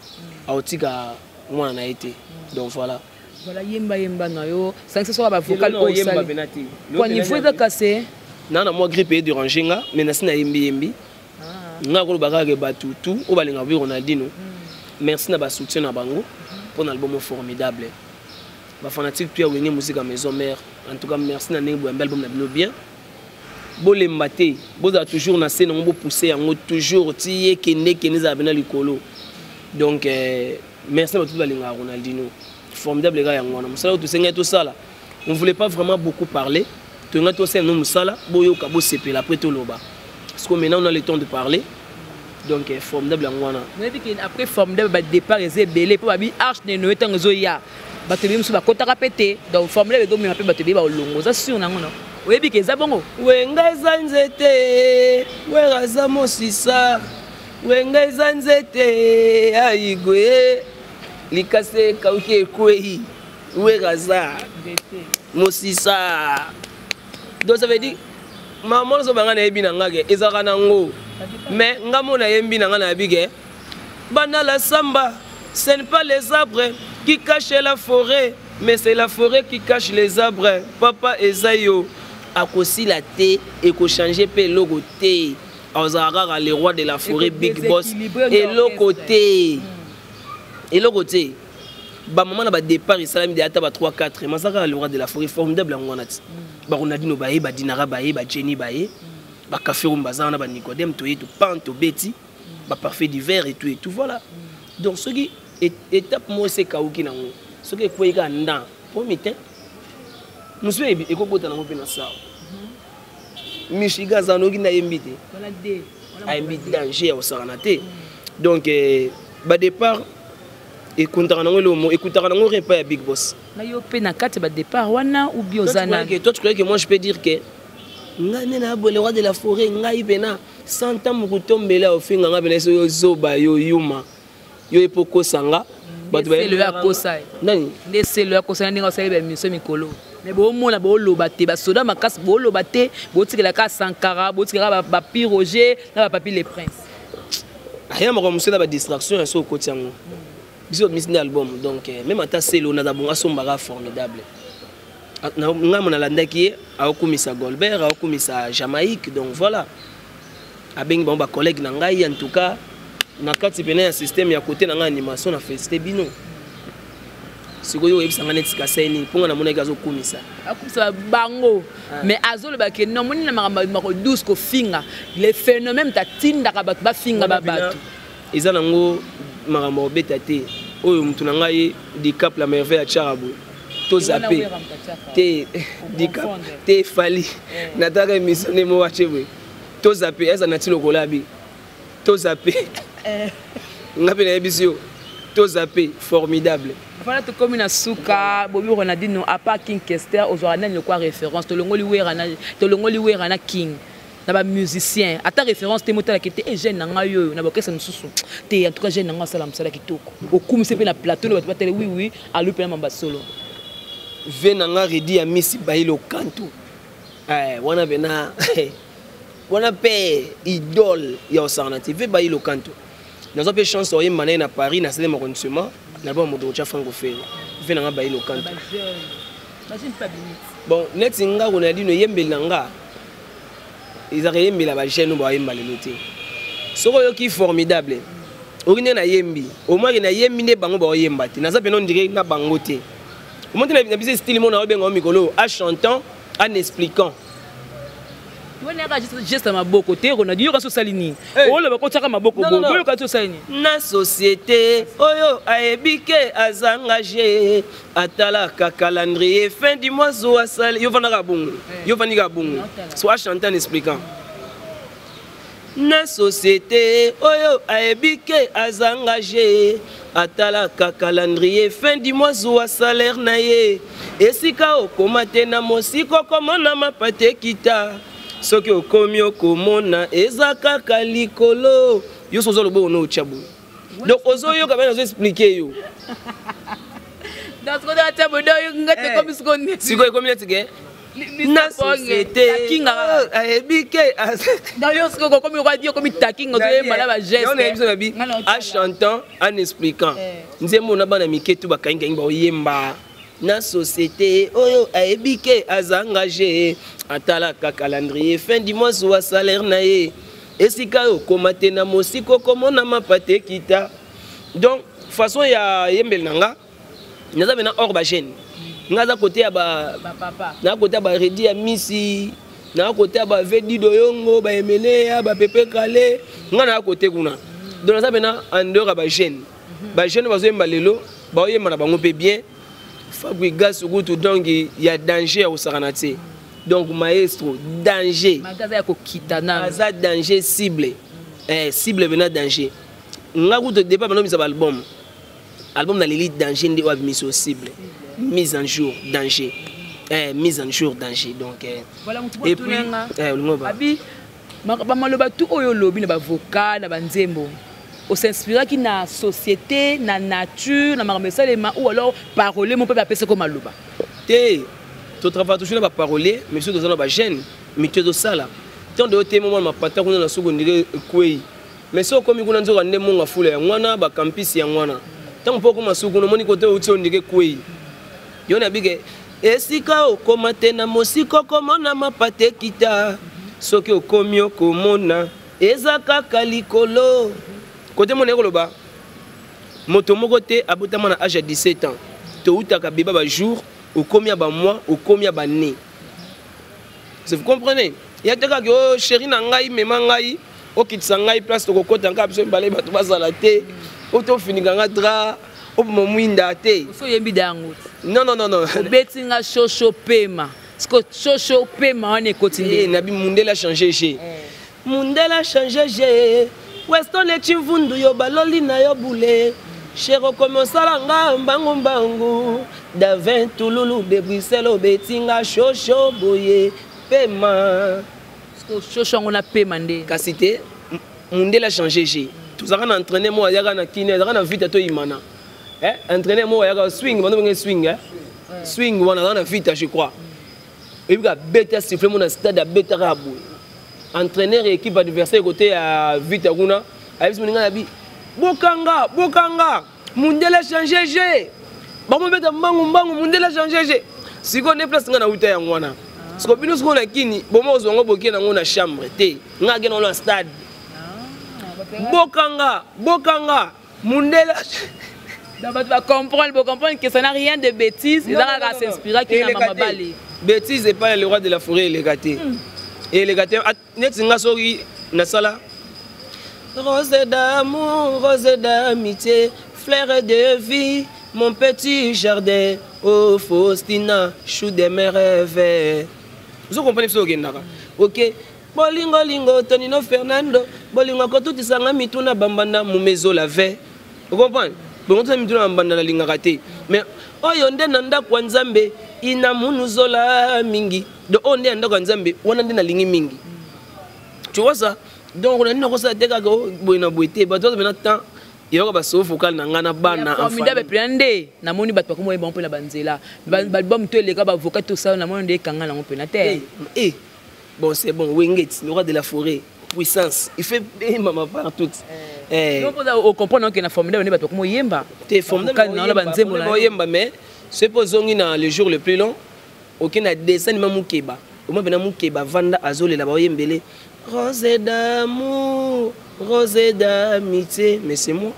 aotika mwana na ye te. Donc voilà. Voilà, yemba yemba na yo, sangisa soka bavocal oyo osali kwa niveau eza kase. Na mwa grippe edérange nga, mais nasi nayembi yembi. Nga koloba kaka bato tu oyo balingaka bi Ronaldino, merci na basoutien na bango mpo na album formidable. Bafanatique tu ya Wenge Musica Maison Mère, en tout cas merci na ndenge boyambi album na bino bien. Bolemba te, bozala toujours na se nango, bopousse yango toujours ti ye kende kende, ezala pena likolo. Donc merci na bato tu balingaka Ronaldino. Formidable kaka yango wana, mosala oyo tosengaki tosala. On voulait pas vraiment beaucoup parler, tolinga tosala no mosala, boyoka, bosepela, après toloba, parce que maintenant on a le temps de parler. Donc formidable yango wana. Nayebi ke après formidable, badépart eza ebele, mpo babi arche de Noé ntango ezoya, bato ebele mosusu bakɔtaka mpe te. Donc formidable ekomema mpe bato ebele baolongo. Oza sûr nango? No, oyebi ke eza bongo? Wenga eza nzete, wera aza mosisa. Wenga eza nzete, aigwe likasi ekauki, ekwei, wera aza mosisa. Donc ça veut dire mama nyonso banga nayebi na nga ke ezalaka nango, mais nga mo nayembi na nga, nayebi ke bana la samba, ce n'est pas les arbres qui cachent la forêt, mais c'est la forêt qui cache les arbres. Papa eza yo akosila te, ekochange mpe eloko te, azalaka kaka le roi de la forêt, big boss. Eloko te, eloko te. Bamama na badépart esalami de ata ba 3 4, maza kaka le roi de la forêt. Formidable yango wana ti baronaldino baye, badinara baye, bajeni baye, bacafé rum baza wana, banicodème toye, topan tobeti baparfait d'hiver et tout et tout. Voilà. Donc soki étape moko ese ekauki nango, soki ekwei kaka ndan pomi te, mosu ekobota nango mpe na sawa. Michigan aza noki nayembi te, ayembi danger ya kosakana te. Donc badépart ekuntaka nango eloko, ekutaka nango rien epai ya big boss. Na yo mpe na kati ya badépart wana ou bien oza na? Toi, tu croyais que moi je peux dire que ngai nde na le roi de la forêt, ngai mpena 100 ans mokutombela ofinga nga mpena so yo zoba, yo yuma, yo epo okosanga. Bato akosa. Nani? Nde selo akosa ndenge asali baémission mikolo, mais boomona booloba te, basoda makasi booloba te, bootikela kaka Sankara, bootikela kaka bapi Roger na bapapi le Prince. Aya makambo mosusu na badistraction ya so okoti yango. Biso bimisi nde album. Donc même ata selo naza bongo, asombaka formidable. Ngai mo nalandaki ye, aokumisa Golbert, aokumisa Jamaïque. Donc voilà, abengi bango bacollègue na ngai. En tout cas, na kati pene ya système ya côté na ngai animation, na félicité bino. Sikoyo oyebisa ngai neti kasai nini mpo ngai namonaki azokumisa? Akumisa bango, mais azoloba ke non, moni na makambo mako douce kofinga le phénomène, tatindaka bato bafinga babato. Eza nango makambo ya kobeta te. Oyo motu na ngai Dicap la Merveille atiaka boye, tozape te, Dicap te, Fali nataka émission nde moko atie boye, tozape eza nati lokola bi tozape. Nga mpe nayebisi yo, tozape formidable. Voilà, tokomi na suka. Bobi Ronaldino, à part King Kester, ozwaka nani lokwa référence? Tolongoli Wera na, tolongoli Wera na King, na bamusicien ata référence te, motalaki te e jeune na ngai oyo na bakesa mosusu te. En tout cas, jeune na ngai asala mosala kitoko, okumisi mpe na plateau na bato batele. Oui oui, alobi mpe na mamba solo. Ve na nga redi ya misi bayilo kanto, wana pena wana mpe idole ya kosangana te. Ve bayilo kanto, nazwa mpe chance oyemba na ye na Paris na 7e arrondissement na album moto otya Franco Fere. Ve na nga bayilo kanto. Bon, neti nga Ronaldino, eyembeli na nga ezalaka eyembela bajeune oyo bayemba lelo te. Soki oyoki formidable, oki nde nayembi, omwaki nayembi nde bango baoyemba te. Naza pena ondire na bango te. Omoni te na biso style mo na obenga mikolo en chantant, en expliquant. Wana yaka geste ya maboko te, Ronald. Yoka so osali nini? Oloba kotiaka maboko boye, boyoka so osali nini? Na société oyo ayebi ke aza engagé, atalaka calendrier, fin du mois zo asali. Yo vandaka bongo, yo vandika bongo, so achante en expliquant. Na société oyo ayebi ke aza engagé, atalaka calendrier, fin du mois zuwa salaire na ye. Esika okoma te na mosika, okomona mapa te kita. Soki okomi, okomona eza kaka likolo. Yo so oza loboko no otya boye, donc ozoyoka bana nazoexpliquer yo. Sikoyo ekomi neti ke na société ayebi ke biso nabi en chantant, en expliquant. Nzembo na bana mike tu bakangikangi baoyemba. Na société oyo ayebi ke aza engagé, atalaka calendrier, fin du mois zuwa salaire na ye. Esika okoma te na mosika, okomona mapa te kita. Donc façon ya yembeli na nga, naza mena hors bagene. Nga aza kote ya ba, na kote ya baredi ya misi, na kote ya bavedido yongo, baemeleya, bapepe kale. Nga na kote kuna, donc naza mena en dehors ya bagene. Bagene bazoyemba lelo, baoyemba na bango mpe bien. Fabregas kutu, donc ya danger ya kosakana te. Donc maestro danger. Aza ya kokita nano. Aza danger, cible, cible mena danger. Nga kutu depa banomisa baalbum, album naleli danger nde oyo abimisi o cible, mise en jour danger, mise en jour danger, donc voilà. Et puis abi bamaloba tu oyo olobi na bavocal na banzembo, osinspiraki na société, na nature, na makambo esalema, ou alors parole mo mpe bapesako maloba? Te, totravaille toujours na baparolier, mais biso toza na bagene mito ezosala. Ntango oyo te, mwana mapata kuna na suku ndenge ekwei, mais soki okomi kuna, nzoka nde monga fula yango wana, bakampisi yango wana. Ntango mpo okoma suku kuna, omoni kote outi oyo ndenge ekwei. Yo na bike esika okoma te na mosika, okomona mapata ekita. Soki okomi, okomona eza kaka likolo. Kote mona ekoloba moto moko te abotama na age ya 17 ans. Toutaka beba bajour, okomi ya bamois, okomi ya bane. Vous comprenez? Ya te kaka o chéri na ngai, mema ngai, okitisa ngai place tokokɔta ngai biso mibale, bato bazala te, o tofinika nga drap, oboma mwinda te. So oyembi da yango? Non, non, non, non. Obeti nga shosho pema, siko shosho pema wana ekoti nde? Nabi mundele achange g, mundele achange g. Weston echimvundu yo baloli na yo bule chéri, okomi osala nga mbangu mbangu. Davin Tululu de Bruxelles, obeti nga shosho boye pema. Shosho yango na pema nde? Kasi te, mundele achange g. Tozalaka na entraîneur moko ayaka na kini, azalaka na vita toyimana. Entraîneur moko ayaka swing, bando benge swing, swing wana azalaka na vita, je crois. Oyebi abeta siffle mo na stade, abetaka ya boye. Entraîneur ya équipe adversaire kote ya vita kuna ayebisi moninga na bi: "Bokanga, bokanga, mundele change g, bakomobeta mbangu mbangu, mundele change g." Sikoyo nde place nga nauta yango wana. Sikoyo bino sikoyo na kini boma ozwa yango, bokie nango na chambre te. Nga ake nango na stade: "Bokanga, bokanga, mundele." Donc bato bacomprendre, bocomprendre que ça n'a rien de bêtise, eza kaka s'inspiraki na mama bale. Bêtise epai le roi de la forêt eleka te, eleka te. Neti nga soki nasala rose d'amour, rose d'amitié, fleur de vie, mon petit jardin, oh Faustina, chou de mes rêves. Ozo comprendre? Biso okendaka ok bolingolingo Tonino Fernando, bolingo kotutisanga mituna bambanda mumezola ve. Ocomprendre? Bongo tuna mituna bambanda nalingaka te, mais oyo nde na ndako ya Nzambe ina munuzola mingi. Donc oyo nde ya ndako ya Nzambe wana nde nalingi mingi, tu vois ça? Donc nani nakosala te kaka boye na boye te. Bato baza mena temps eyoka basolo vocal na ngai na bana. Formidable mpena nde namoni bato bakoma oyeba mpe na banzela baalbum to eleka, bavocal tosala, namoni nde ekanga nango mpena te. Eh, bon, c'est bon. Wenge, le roi de la forêt, puissance, il fait mama partout. Ocomprendre ke na formidable nde bato bakoma oyemba. Te, formidable banzembo. Oyemba, mais soki mpo ozongi na le jour le plus long, oke na dessin ma mokeba, oma mpena mokeba vanda azolela, baoyembele rose d'amour, rose d'amitié, mais c'est moi.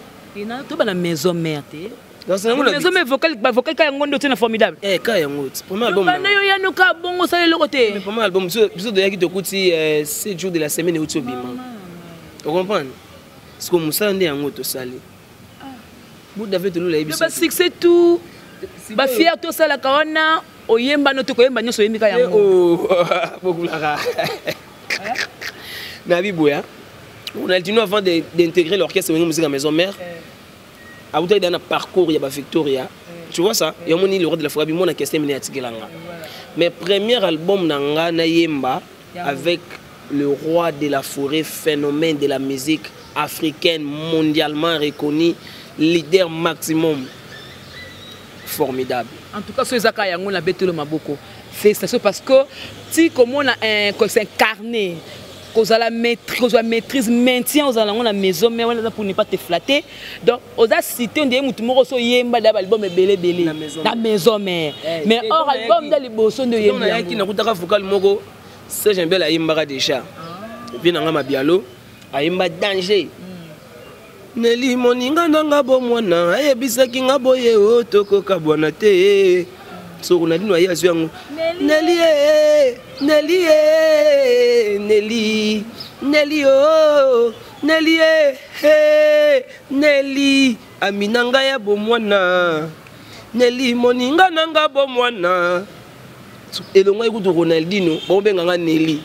Toba na maison mère te. Maison mère vocal, ba vocal ka yango nde otie na Formidable. Eh, ka yango ti premier album. Banda yo yano ka bongo osala eloko te. Premier album biso toyaki, tokuti 7 jours de la semaine euti obima, ocomprendre? Siko mosala nde yango tosali. Buda fe tolula ye biso. Basuccès tout, bafierté osalaka wana, oyemba no te, koyemba nyonso oyembi ka yango. Bokulaka na biboya. Ronaldinho, avant d'intégrer l'orchestre Wenge Musique à Maison Mère, awutaki da na parcours ya bavictoria, tu vois ça? Yamoni le roi de la forêt bimona question mine atikelanga. Mais premier album na nga nayemba avec le roi de la forêt, phénomène de la musique africaine mondialement reconnu, leader maximum, Formidable. En tout cas, so ezaka yango na betelo maboko, félicitations, parce que ti komona s'incarner, kozala maîtrise, kozwa maîtrise, maintien ozala yango na maison mère wana, eza pour ne pas te flatter. Donc oza cité ondeye motu moko so oyemba da baalbum ebele ebele na maison mère, mais or album nde liboso nde oyembi. Nayaki, nakutaka vocal moko, Serge Mbele ayembaka déjà vie na nga, Mabialo ayemba danger. Neli moninga nanga bomwana ayebisaki nga boye o tokokabwana te. Soko Ronaldinho aye, azwi yango. Neli e, Neli e, Neli, Neli o, Neli e, Neli amina ngai ya bomwana, Neli moninga nanga bomwana elongo ekutu. Ronaldinho babenganga Neli,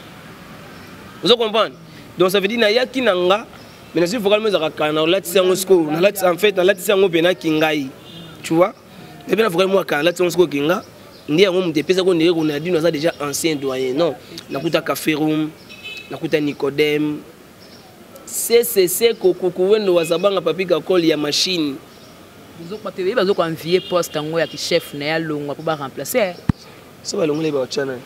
ozo comprendre? Donc ça veut dire nayaki na nga, mais nazwi vocal mo ezalaka kala, nalatisi yango sikoyo. En fait nalatisi yango mpenaki ngai, tu vois? Epe na vocal mo akala, nalatisi yango sikoyo kinga nde yango moto epesaki ondenge Ronaldinho aza déjà ancien doyen. Non, nakuta Café Room, nakuta Nicodème CCC Kokuku Wendo Wazabanga Papi Kakol ya machine. Bato ebele bazokoenvier poste yango ya chef na ye alongwa mpo baremplace. So balongoli, baotya nani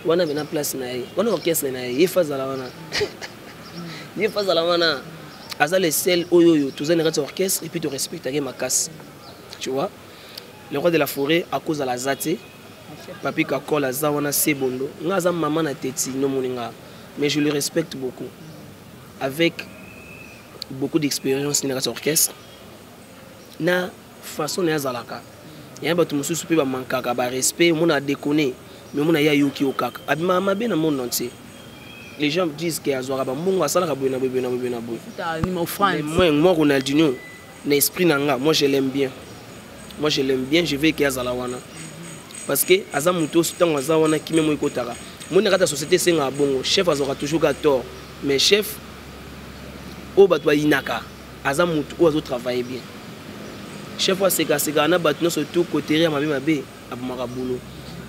wana mena place na ye wana? Orchestre na ye, ye fa azala wana, ye fa azala wana. Aza le seul oyo oyo toza na kati ya orchestre et puis torespectake makasi, tu vois? Le roi de la forêt akozala aza te, Papi Kakol aza wana, sebondo nga aza mama na teti nomoni nga, mais je le respecte beaucoup, avec beaucoup d'expérience na kati ya orchestre, na façon na ye azalaka. Ya bato mosusu mpe bamankaka barespect, omona adéconné, mais omona ye ayoki yo kaka, abimaka mabe na monde entier. Les gens disent ke azwaka bambongo, asalaka boye na boye, boye na boye, na boye. Moi, moi Ronaldinho, na esprit na nga, moi je l'aime bien, moi je l'aime bien. Je veux ke azala wana parce que aza moto oyo ntango aza wana, kimia mo ekotaka. Moni na kati ya société esengaka bongo, chef azwaka toujours ka tort, mais chef oyo bato bayinaka aza motu oyo azotravaille bien. Chef oyo asekasekaka na bato nyonso tu koteria ya mabe mabe, abomaka bulo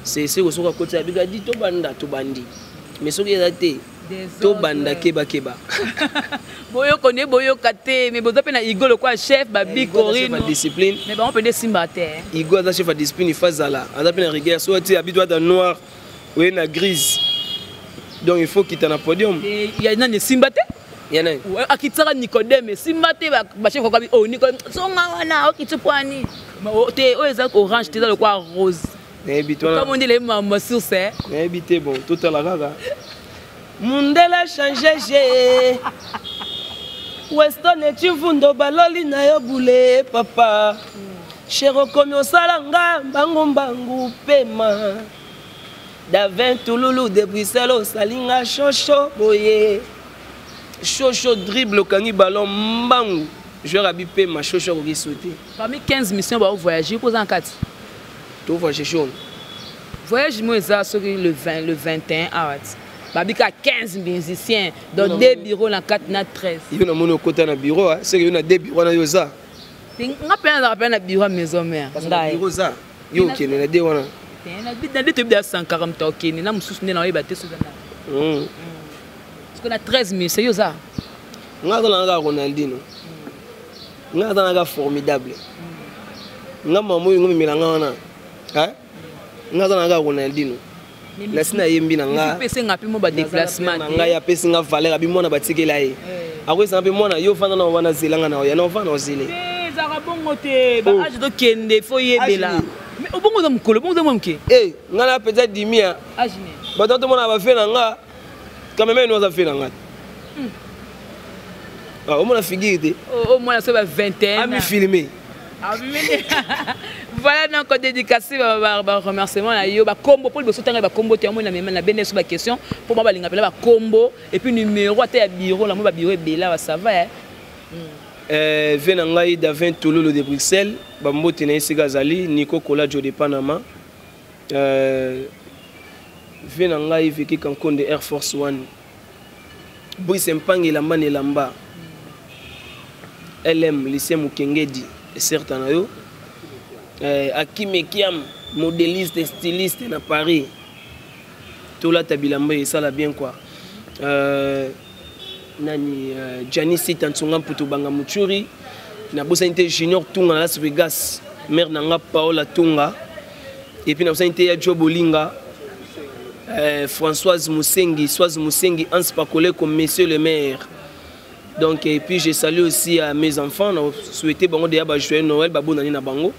seseko. Soki akoti, abika di tobanda, tobandi, mais soki eza te, tobanda kebakeba. Boyoka nde boyoka te, mais boza mpe na Igo lokola chef babi Corino. Discipline. Mais bango mpe nde esimba te. Igo aza chef ya discipline, ifa azala, aza mpe na rigueur. So ati abi to ata noir, oye na grise, donc il faut kita na podium. Ya nani esimba te? Ya nani? Akitisaka Nicodème, esimba te. Bachef kokabi o Nicodème zonga wana, okiti poani te, oyo eza orange te, eza lokola rose. Nayebi te. Kamo ndele mama source. Nayebi te. Bon, totala kaka mundele change je Weston ecivundo baloli na yo bule papa cher, okomi osala nga mbangu mbangu pema Davin Tululu de Bruxelles, osali nga shosho boye, shosho dribble, okangi ballon mbangu, joueur abi pema, shosho akoki sauter. Parmi 15 missions bao voyager, mpo oza na kati. Tovoyage jaune. Voyage mo eza soki le 20, le 21 awa ti babika 15 musiciens dans deux bureaux na 4 na 13. Yo namoni okota na bureau, seke yo na deux bureau wana yo oza. Nga mpe nazalaka mpe na bureau ya maison mère. Ngai bureau oza, yo okende na de wana. Na de toyebi da Sankara moto akokende na mosusu nde naoyeba te soza na soki na 13 musiciens yo oza. Nga aza na kaka Ronaldino, nga aza na kaka Formidable. Nga mama oyo ngomemela nga wana, nga aza na kaka Ronaldino, nasi nayembi na nga. Esenga mpe mo badéplacement. Na ngai apesi nga valeur, abi mwana batikela ye, akoyesanga mpe mwana yo ofanda na wana, zelanga na oya na ovanda ozele. Ezalaka bongo te, baage tokende fo yebela obongo oza mokolo, bongo oza mwa moke. Ngai na mpenza dimia bato tomona bafe na nga quand même, eno aza fe na nga. Ah, omona figure te. Omona so ba 21. Ami filmer. Voilà, donc dédicacé, ba remerciement na yo, ba kombo po liboso tanga ba kombo te amona mema na bene so ba question po ba balinga pela ba kombo et puis numéro ata ya bureau la mo ba bureau ebela ba ça va, hein. Ve na ngai Davin Tololo de Bruxelles, ba mbote na esika azali Nico Kolajo de Panama. Ve na ngai Vicky Kankonde Air Force One. Brice Mpangi elamba na elamba. LM Lycée Mukengedi certes na yo. Akim Ekiam modéliste styliste na Paris. Tolata bilamba esala bien quoi. Nani Gianni Sita Ntsonga Mputu Banga Muchuri na bosani te Junior Tunga na Las Vegas, mère na nga Paola Tunga, et puis na bosani te ya Joe Bolinga, Françoise Musengi, Soise Musengi, Hans Pakoleko, monsieur le maire. Donc et puis je salue aussi à mes enfants, na souhaité bango déjà ba joyeux Noël, ba bonne année na bango.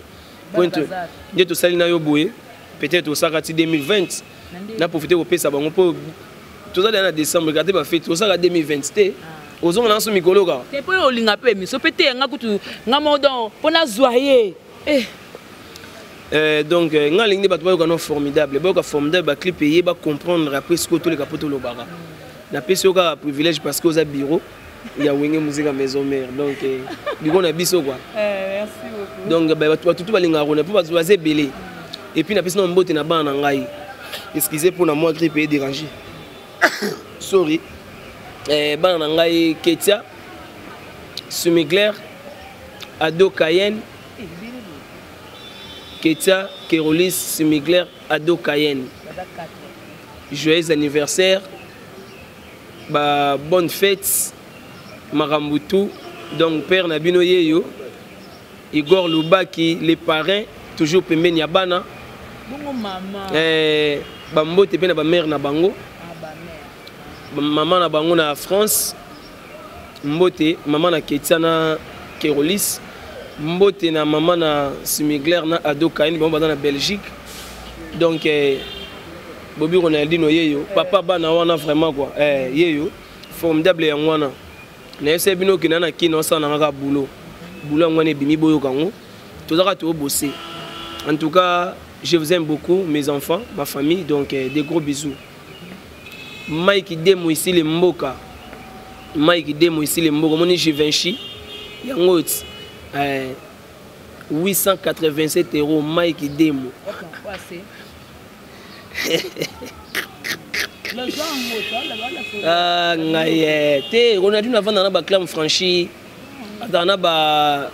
Point nde tosali na yo boye, peut-être osaka ti 2020 na profiter kopesa bango po tozali na décembre kate ba fête osaka 2020 te. Ozonga na so mikolo kaka. Te po olinga pe miso pe te nga kutu nga mo don po na zwa ye. Eh. Donc nga lingi bato bayoka no formidable, bayoka formidable ba clip ye ba comprendre après ce que tous les capotes lobaka. Na pesi yo kaka privilège parce que oza bureau ya Wenge Musica Maison Mère, donc bureau na biso quoi. Merci beaucoup. Donc ba bato tout balinga rona po bato baza ebele. Et puis na pesi na mbote na bana na ngai. Excusez pour na moi grippe est dérangée. Sorry. Bana na ngai Ketia, Sumigler, Ado Cayenne, Ketia, Kerolis, Sumigler, Ado Cayenne. Joyeux anniversaire, ba bonne fête, Marambutu, donc père Nabino Yeyo, Igor Lubaki, les parrains, toujours pembeni ya bana. Bongo mama. Ba mbote pe na ba mère na bango. Ah, ba mère. Ba maman na bango na France. Mbote maman na Ketia na Kerolis. Mbote na maman na Simigler na Ado Kain, bango baza na Belgique. Donc Bobby Ronaldinho yeyo, papa bana wana vraiment quoi. Yeyo formidable ya ngwana. Na yese bino kina na kino sa na ngaka boulot. Boulot ngwana ebimi boyo kango. Tozaka to bosser. En tout cas, je vous aime beaucoup mes enfants, ma famille, donc des gros bisous. Mike Demo ici le Mboka. Mike Demo ici le Mboka, moni Givenchy. Yango 887 euros Mike Demo. Ah, ngai te Ronaldinho avanda na ba clame franchi, azala na ba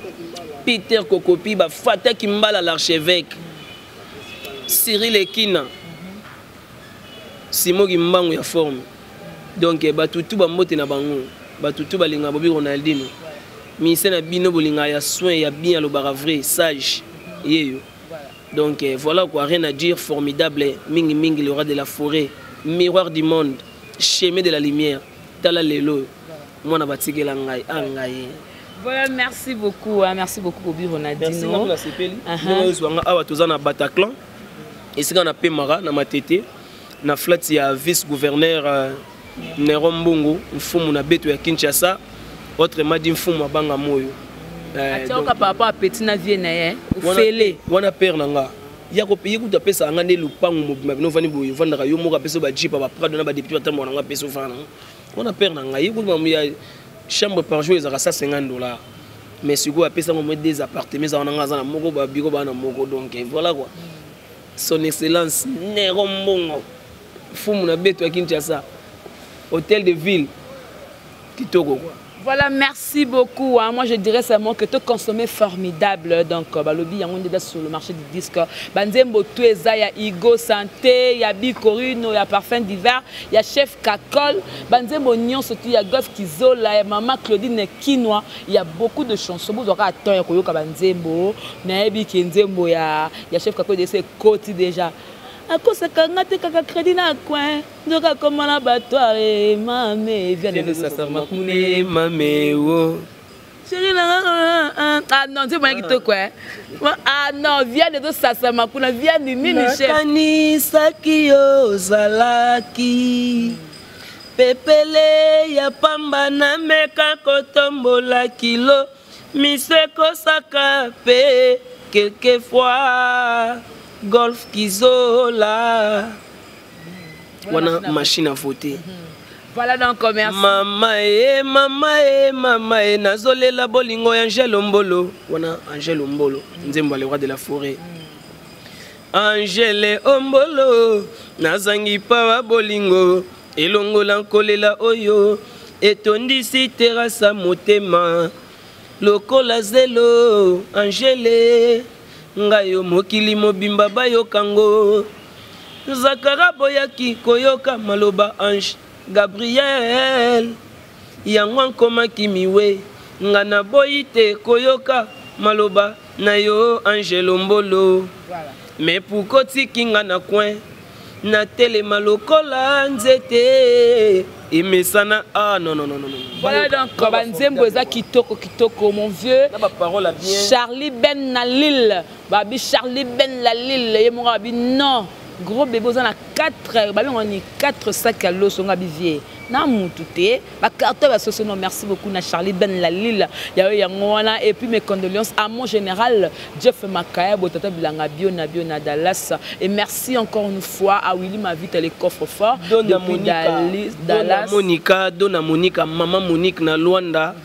Peter Kokopi, ba Fata Kimbala l'archevêque, Cyril Ekina, Simon Kimbangu ya forme. Donc batutu ba mbote na bango, batutu balinga Bobby Ronaldinho. Ministère na bino bolinga ya soin ya bien lobaka vrai sage yeyo. Donc voilà quoi, rien à dire, formidable, mingi mingi le roi de la forêt, miroir du monde, chemin de la lumière, tala lelo, moi na batikela ngai, ah ngai. Voilà, merci beaucoup, hein, merci beaucoup Bobby Ronaldinho. Merci beaucoup la CPL. Nous sommes awa toza na Bataclan. Esika na Pemara na Matete, na flat ya vice-gouverneur Néron Mbungu, mfumu na beto ya Kinshasa, autrement dit mfumu abanga moyo. Atia oka par rapport à petit na vie na ye, ofele. Wana père na nga. Ya ko payer kuta pesa nga nde lupango mobima bino vani boye vandaka yo moko pesa ba jeep ba Prado na ba député ba tambola nga pesa ofana. Wana père na nga ye kuta ya chambre par jour ezaka 150 $. Mais sikoyo apesa ngo moins des appartements za wana nga za na moko ba biko ba na moko, donc voilà quoi. Son excellence Néron Mbongo fumu na beto ya Kinshasa, hôtel de ville kitoko quoi. Voilà, merci beaucoup. Hein. Moi, je dirais seulement que tout consommer formidable. Donc, bah, lobby, il y a un débat sur le marché du disque. Banzembo, Tueza, il y a Igo Santé, il y a Bicorino, il y a Parfum d'hiver, il y a Chef Kakol. Banzembo Nyon, surtout, il y a Golf Kizola, il y a Maman Claudine Kinoa. Il y a beaucoup de chansons. Vous aurez attends, il y a Koyoka Banzembo, Naebi Kinzembo, il y a Chef Kakol de ses côtés déjà. Akosaka nga te kaka crédit na coin nzoka koma na bato ale mame vient de sasa makune mame wo. Chéri na ah non, c'est moi qui te quoi. Ah non, vient de sasa makuna vient de mini chef. Nakanisaki yo ozalaki Pepele ya pamba nameka kotombola kilo miso ekosaka pe quelquefois golf kizola wana machine à voter. Voilà donc, merci. Mama e, mama e, mama e, nazolela bolingo ya Angèle Ombolo. Wana Angèle Ombolo, nzembo ya le roi de la forêt. Angèle Ombolo, nazangi pawa bolingo, elongola nkolela oyo etondisi terasa motema lokola zelo. Angèle, ngai yo mokili mobimba bayokango. Zakara boyaki koyoka maloba ange Gabriel, yango ankomaki miwe. Nga naboyi te koyoka maloba na yo Angelo Mbolo. Voilà. Mais pourquoi otiki nga na coin natelema lokola nzete emesana? Ah non, non, non, non, non. Voilà donc, banzembo eza kitoko kitoko, mon vieux. Na baparole ya bien. Charlie Ben na Lille, babi Charlie Ben la Lille, ye moko babi non. Gros bébé oza na 4, babi ngoni 4 sacs ya loso nga bivier. Na mutu te, ba carton ba soso. Non, merci beaucoup na Charlie Ben la Lille. Ya yo yango wana. Et puis mes condoléances à mon général Jeff Makaya Botata Bilanga bio na bio na Dallas, et merci encore une fois à Willy Mavita les coffres forts Dona depuis Monica, Dona Dallas. Monica, Dona Monica, Maman Monique na Luanda,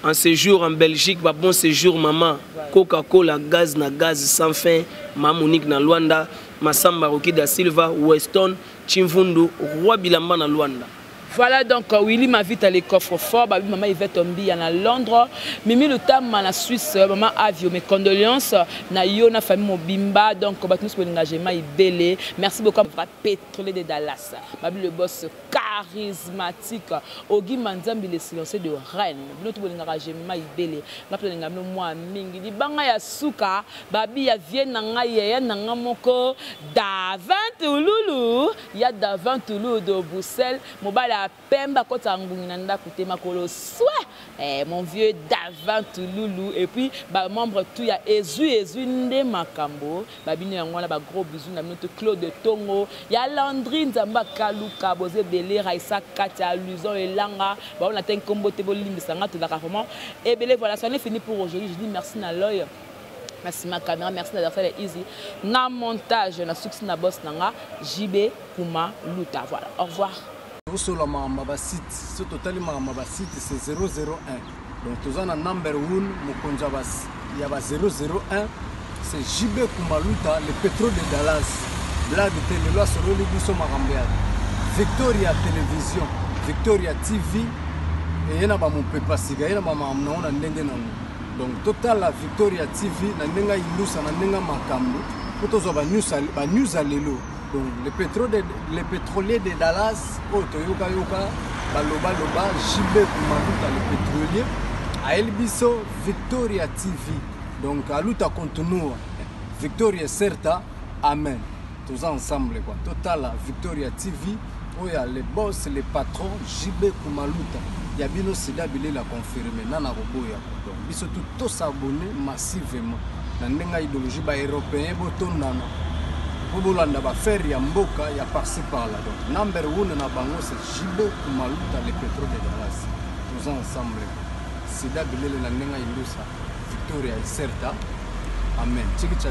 en séjour en Belgique, ba bon séjour maman. Coca-Cola, gaz na gaz sans fin, Maman Monique na Luanda, Massamba Roki da Silva, Weston, Chimvundu, Roi Bilamba na Luanda. Voilà donc, Willy Mavita les coffres forts, babi maman Yvette Ombi na Londres, Mimi Lutama na Suisse, maman Avio, mes condoléances na yo na famille Mobimba, donc bato nyonso bolinga Jema Ibele. Merci beaucoup à Pétrolier de Dallas, babi le boss charismatique, Ogi Manzambi le silencieux de Rennes. Bino to bolingaka Jema Ibele, nga pe linga bino mwa mingi. Libanga ya suka, babi ya vie na nga yaya na nga moko Davin Touloulou, ya Davin Touloulou de Bruxelles, mobali ya pemba kota ngungi na ndako te makolo soin. Eh, mon vieux Davin Touloulou, et puis ba membre tout ya ezui ezui nde makambo babino yango wana, ba gros bisous na bino to Claude Tongo ya Landry Nzamba Kaluka boze belé Raissa Katia Luzon Elanga ba on atteint kombo te bolimbisa nga tozaka vraiment ebele. Voilà, ça en est fini pour aujourd'hui. Je dis merci na l'oeil, merci ma caméra, merci na Darcel Easy na montage, na succès na boss nanga JB Kuma Luta. Voilà, au revoir. Tosola makambo ya basite, so totali makambo ya basite, c'est 001. Donc toza na number 1, mokonzi ya ba 001, c'est JB Kumaluta le pétrole de Dallas. Blague te, lelo asololi biso makambo ya Victoria Télévision, Victoria TV, eye na bamopepa sika, ye na bamakambo nango na ndenge nango. Donc totala Victoria TV na ndenge ayindusa na ndenge makambo po tozwa banews ya lelo. Donc le pétrolier de Dallas oyo toyokayoka balobaloba, JB Kumaluta le pétrolier ayeli biso Victoria TV. Donc aluta continua, Victoria certa, amen. Toza ensemble quoi. Totala Victoria TV oyo ya le boss, le patron JB Kumaluta ya bino sida bilela confirmé nana koboya. Donc biso tout tosabonner massivement na ndenge ya idéologie ba européen botondana po bolanda baaffaire ya mboka ya par-ci par-là. Donc number one na bango, c'est JB Kumaluta le pétrole de Dallas. Toza ensemble, sida bilele na ndenge ya indusa Victoria Iserta, amen. Chiki cha.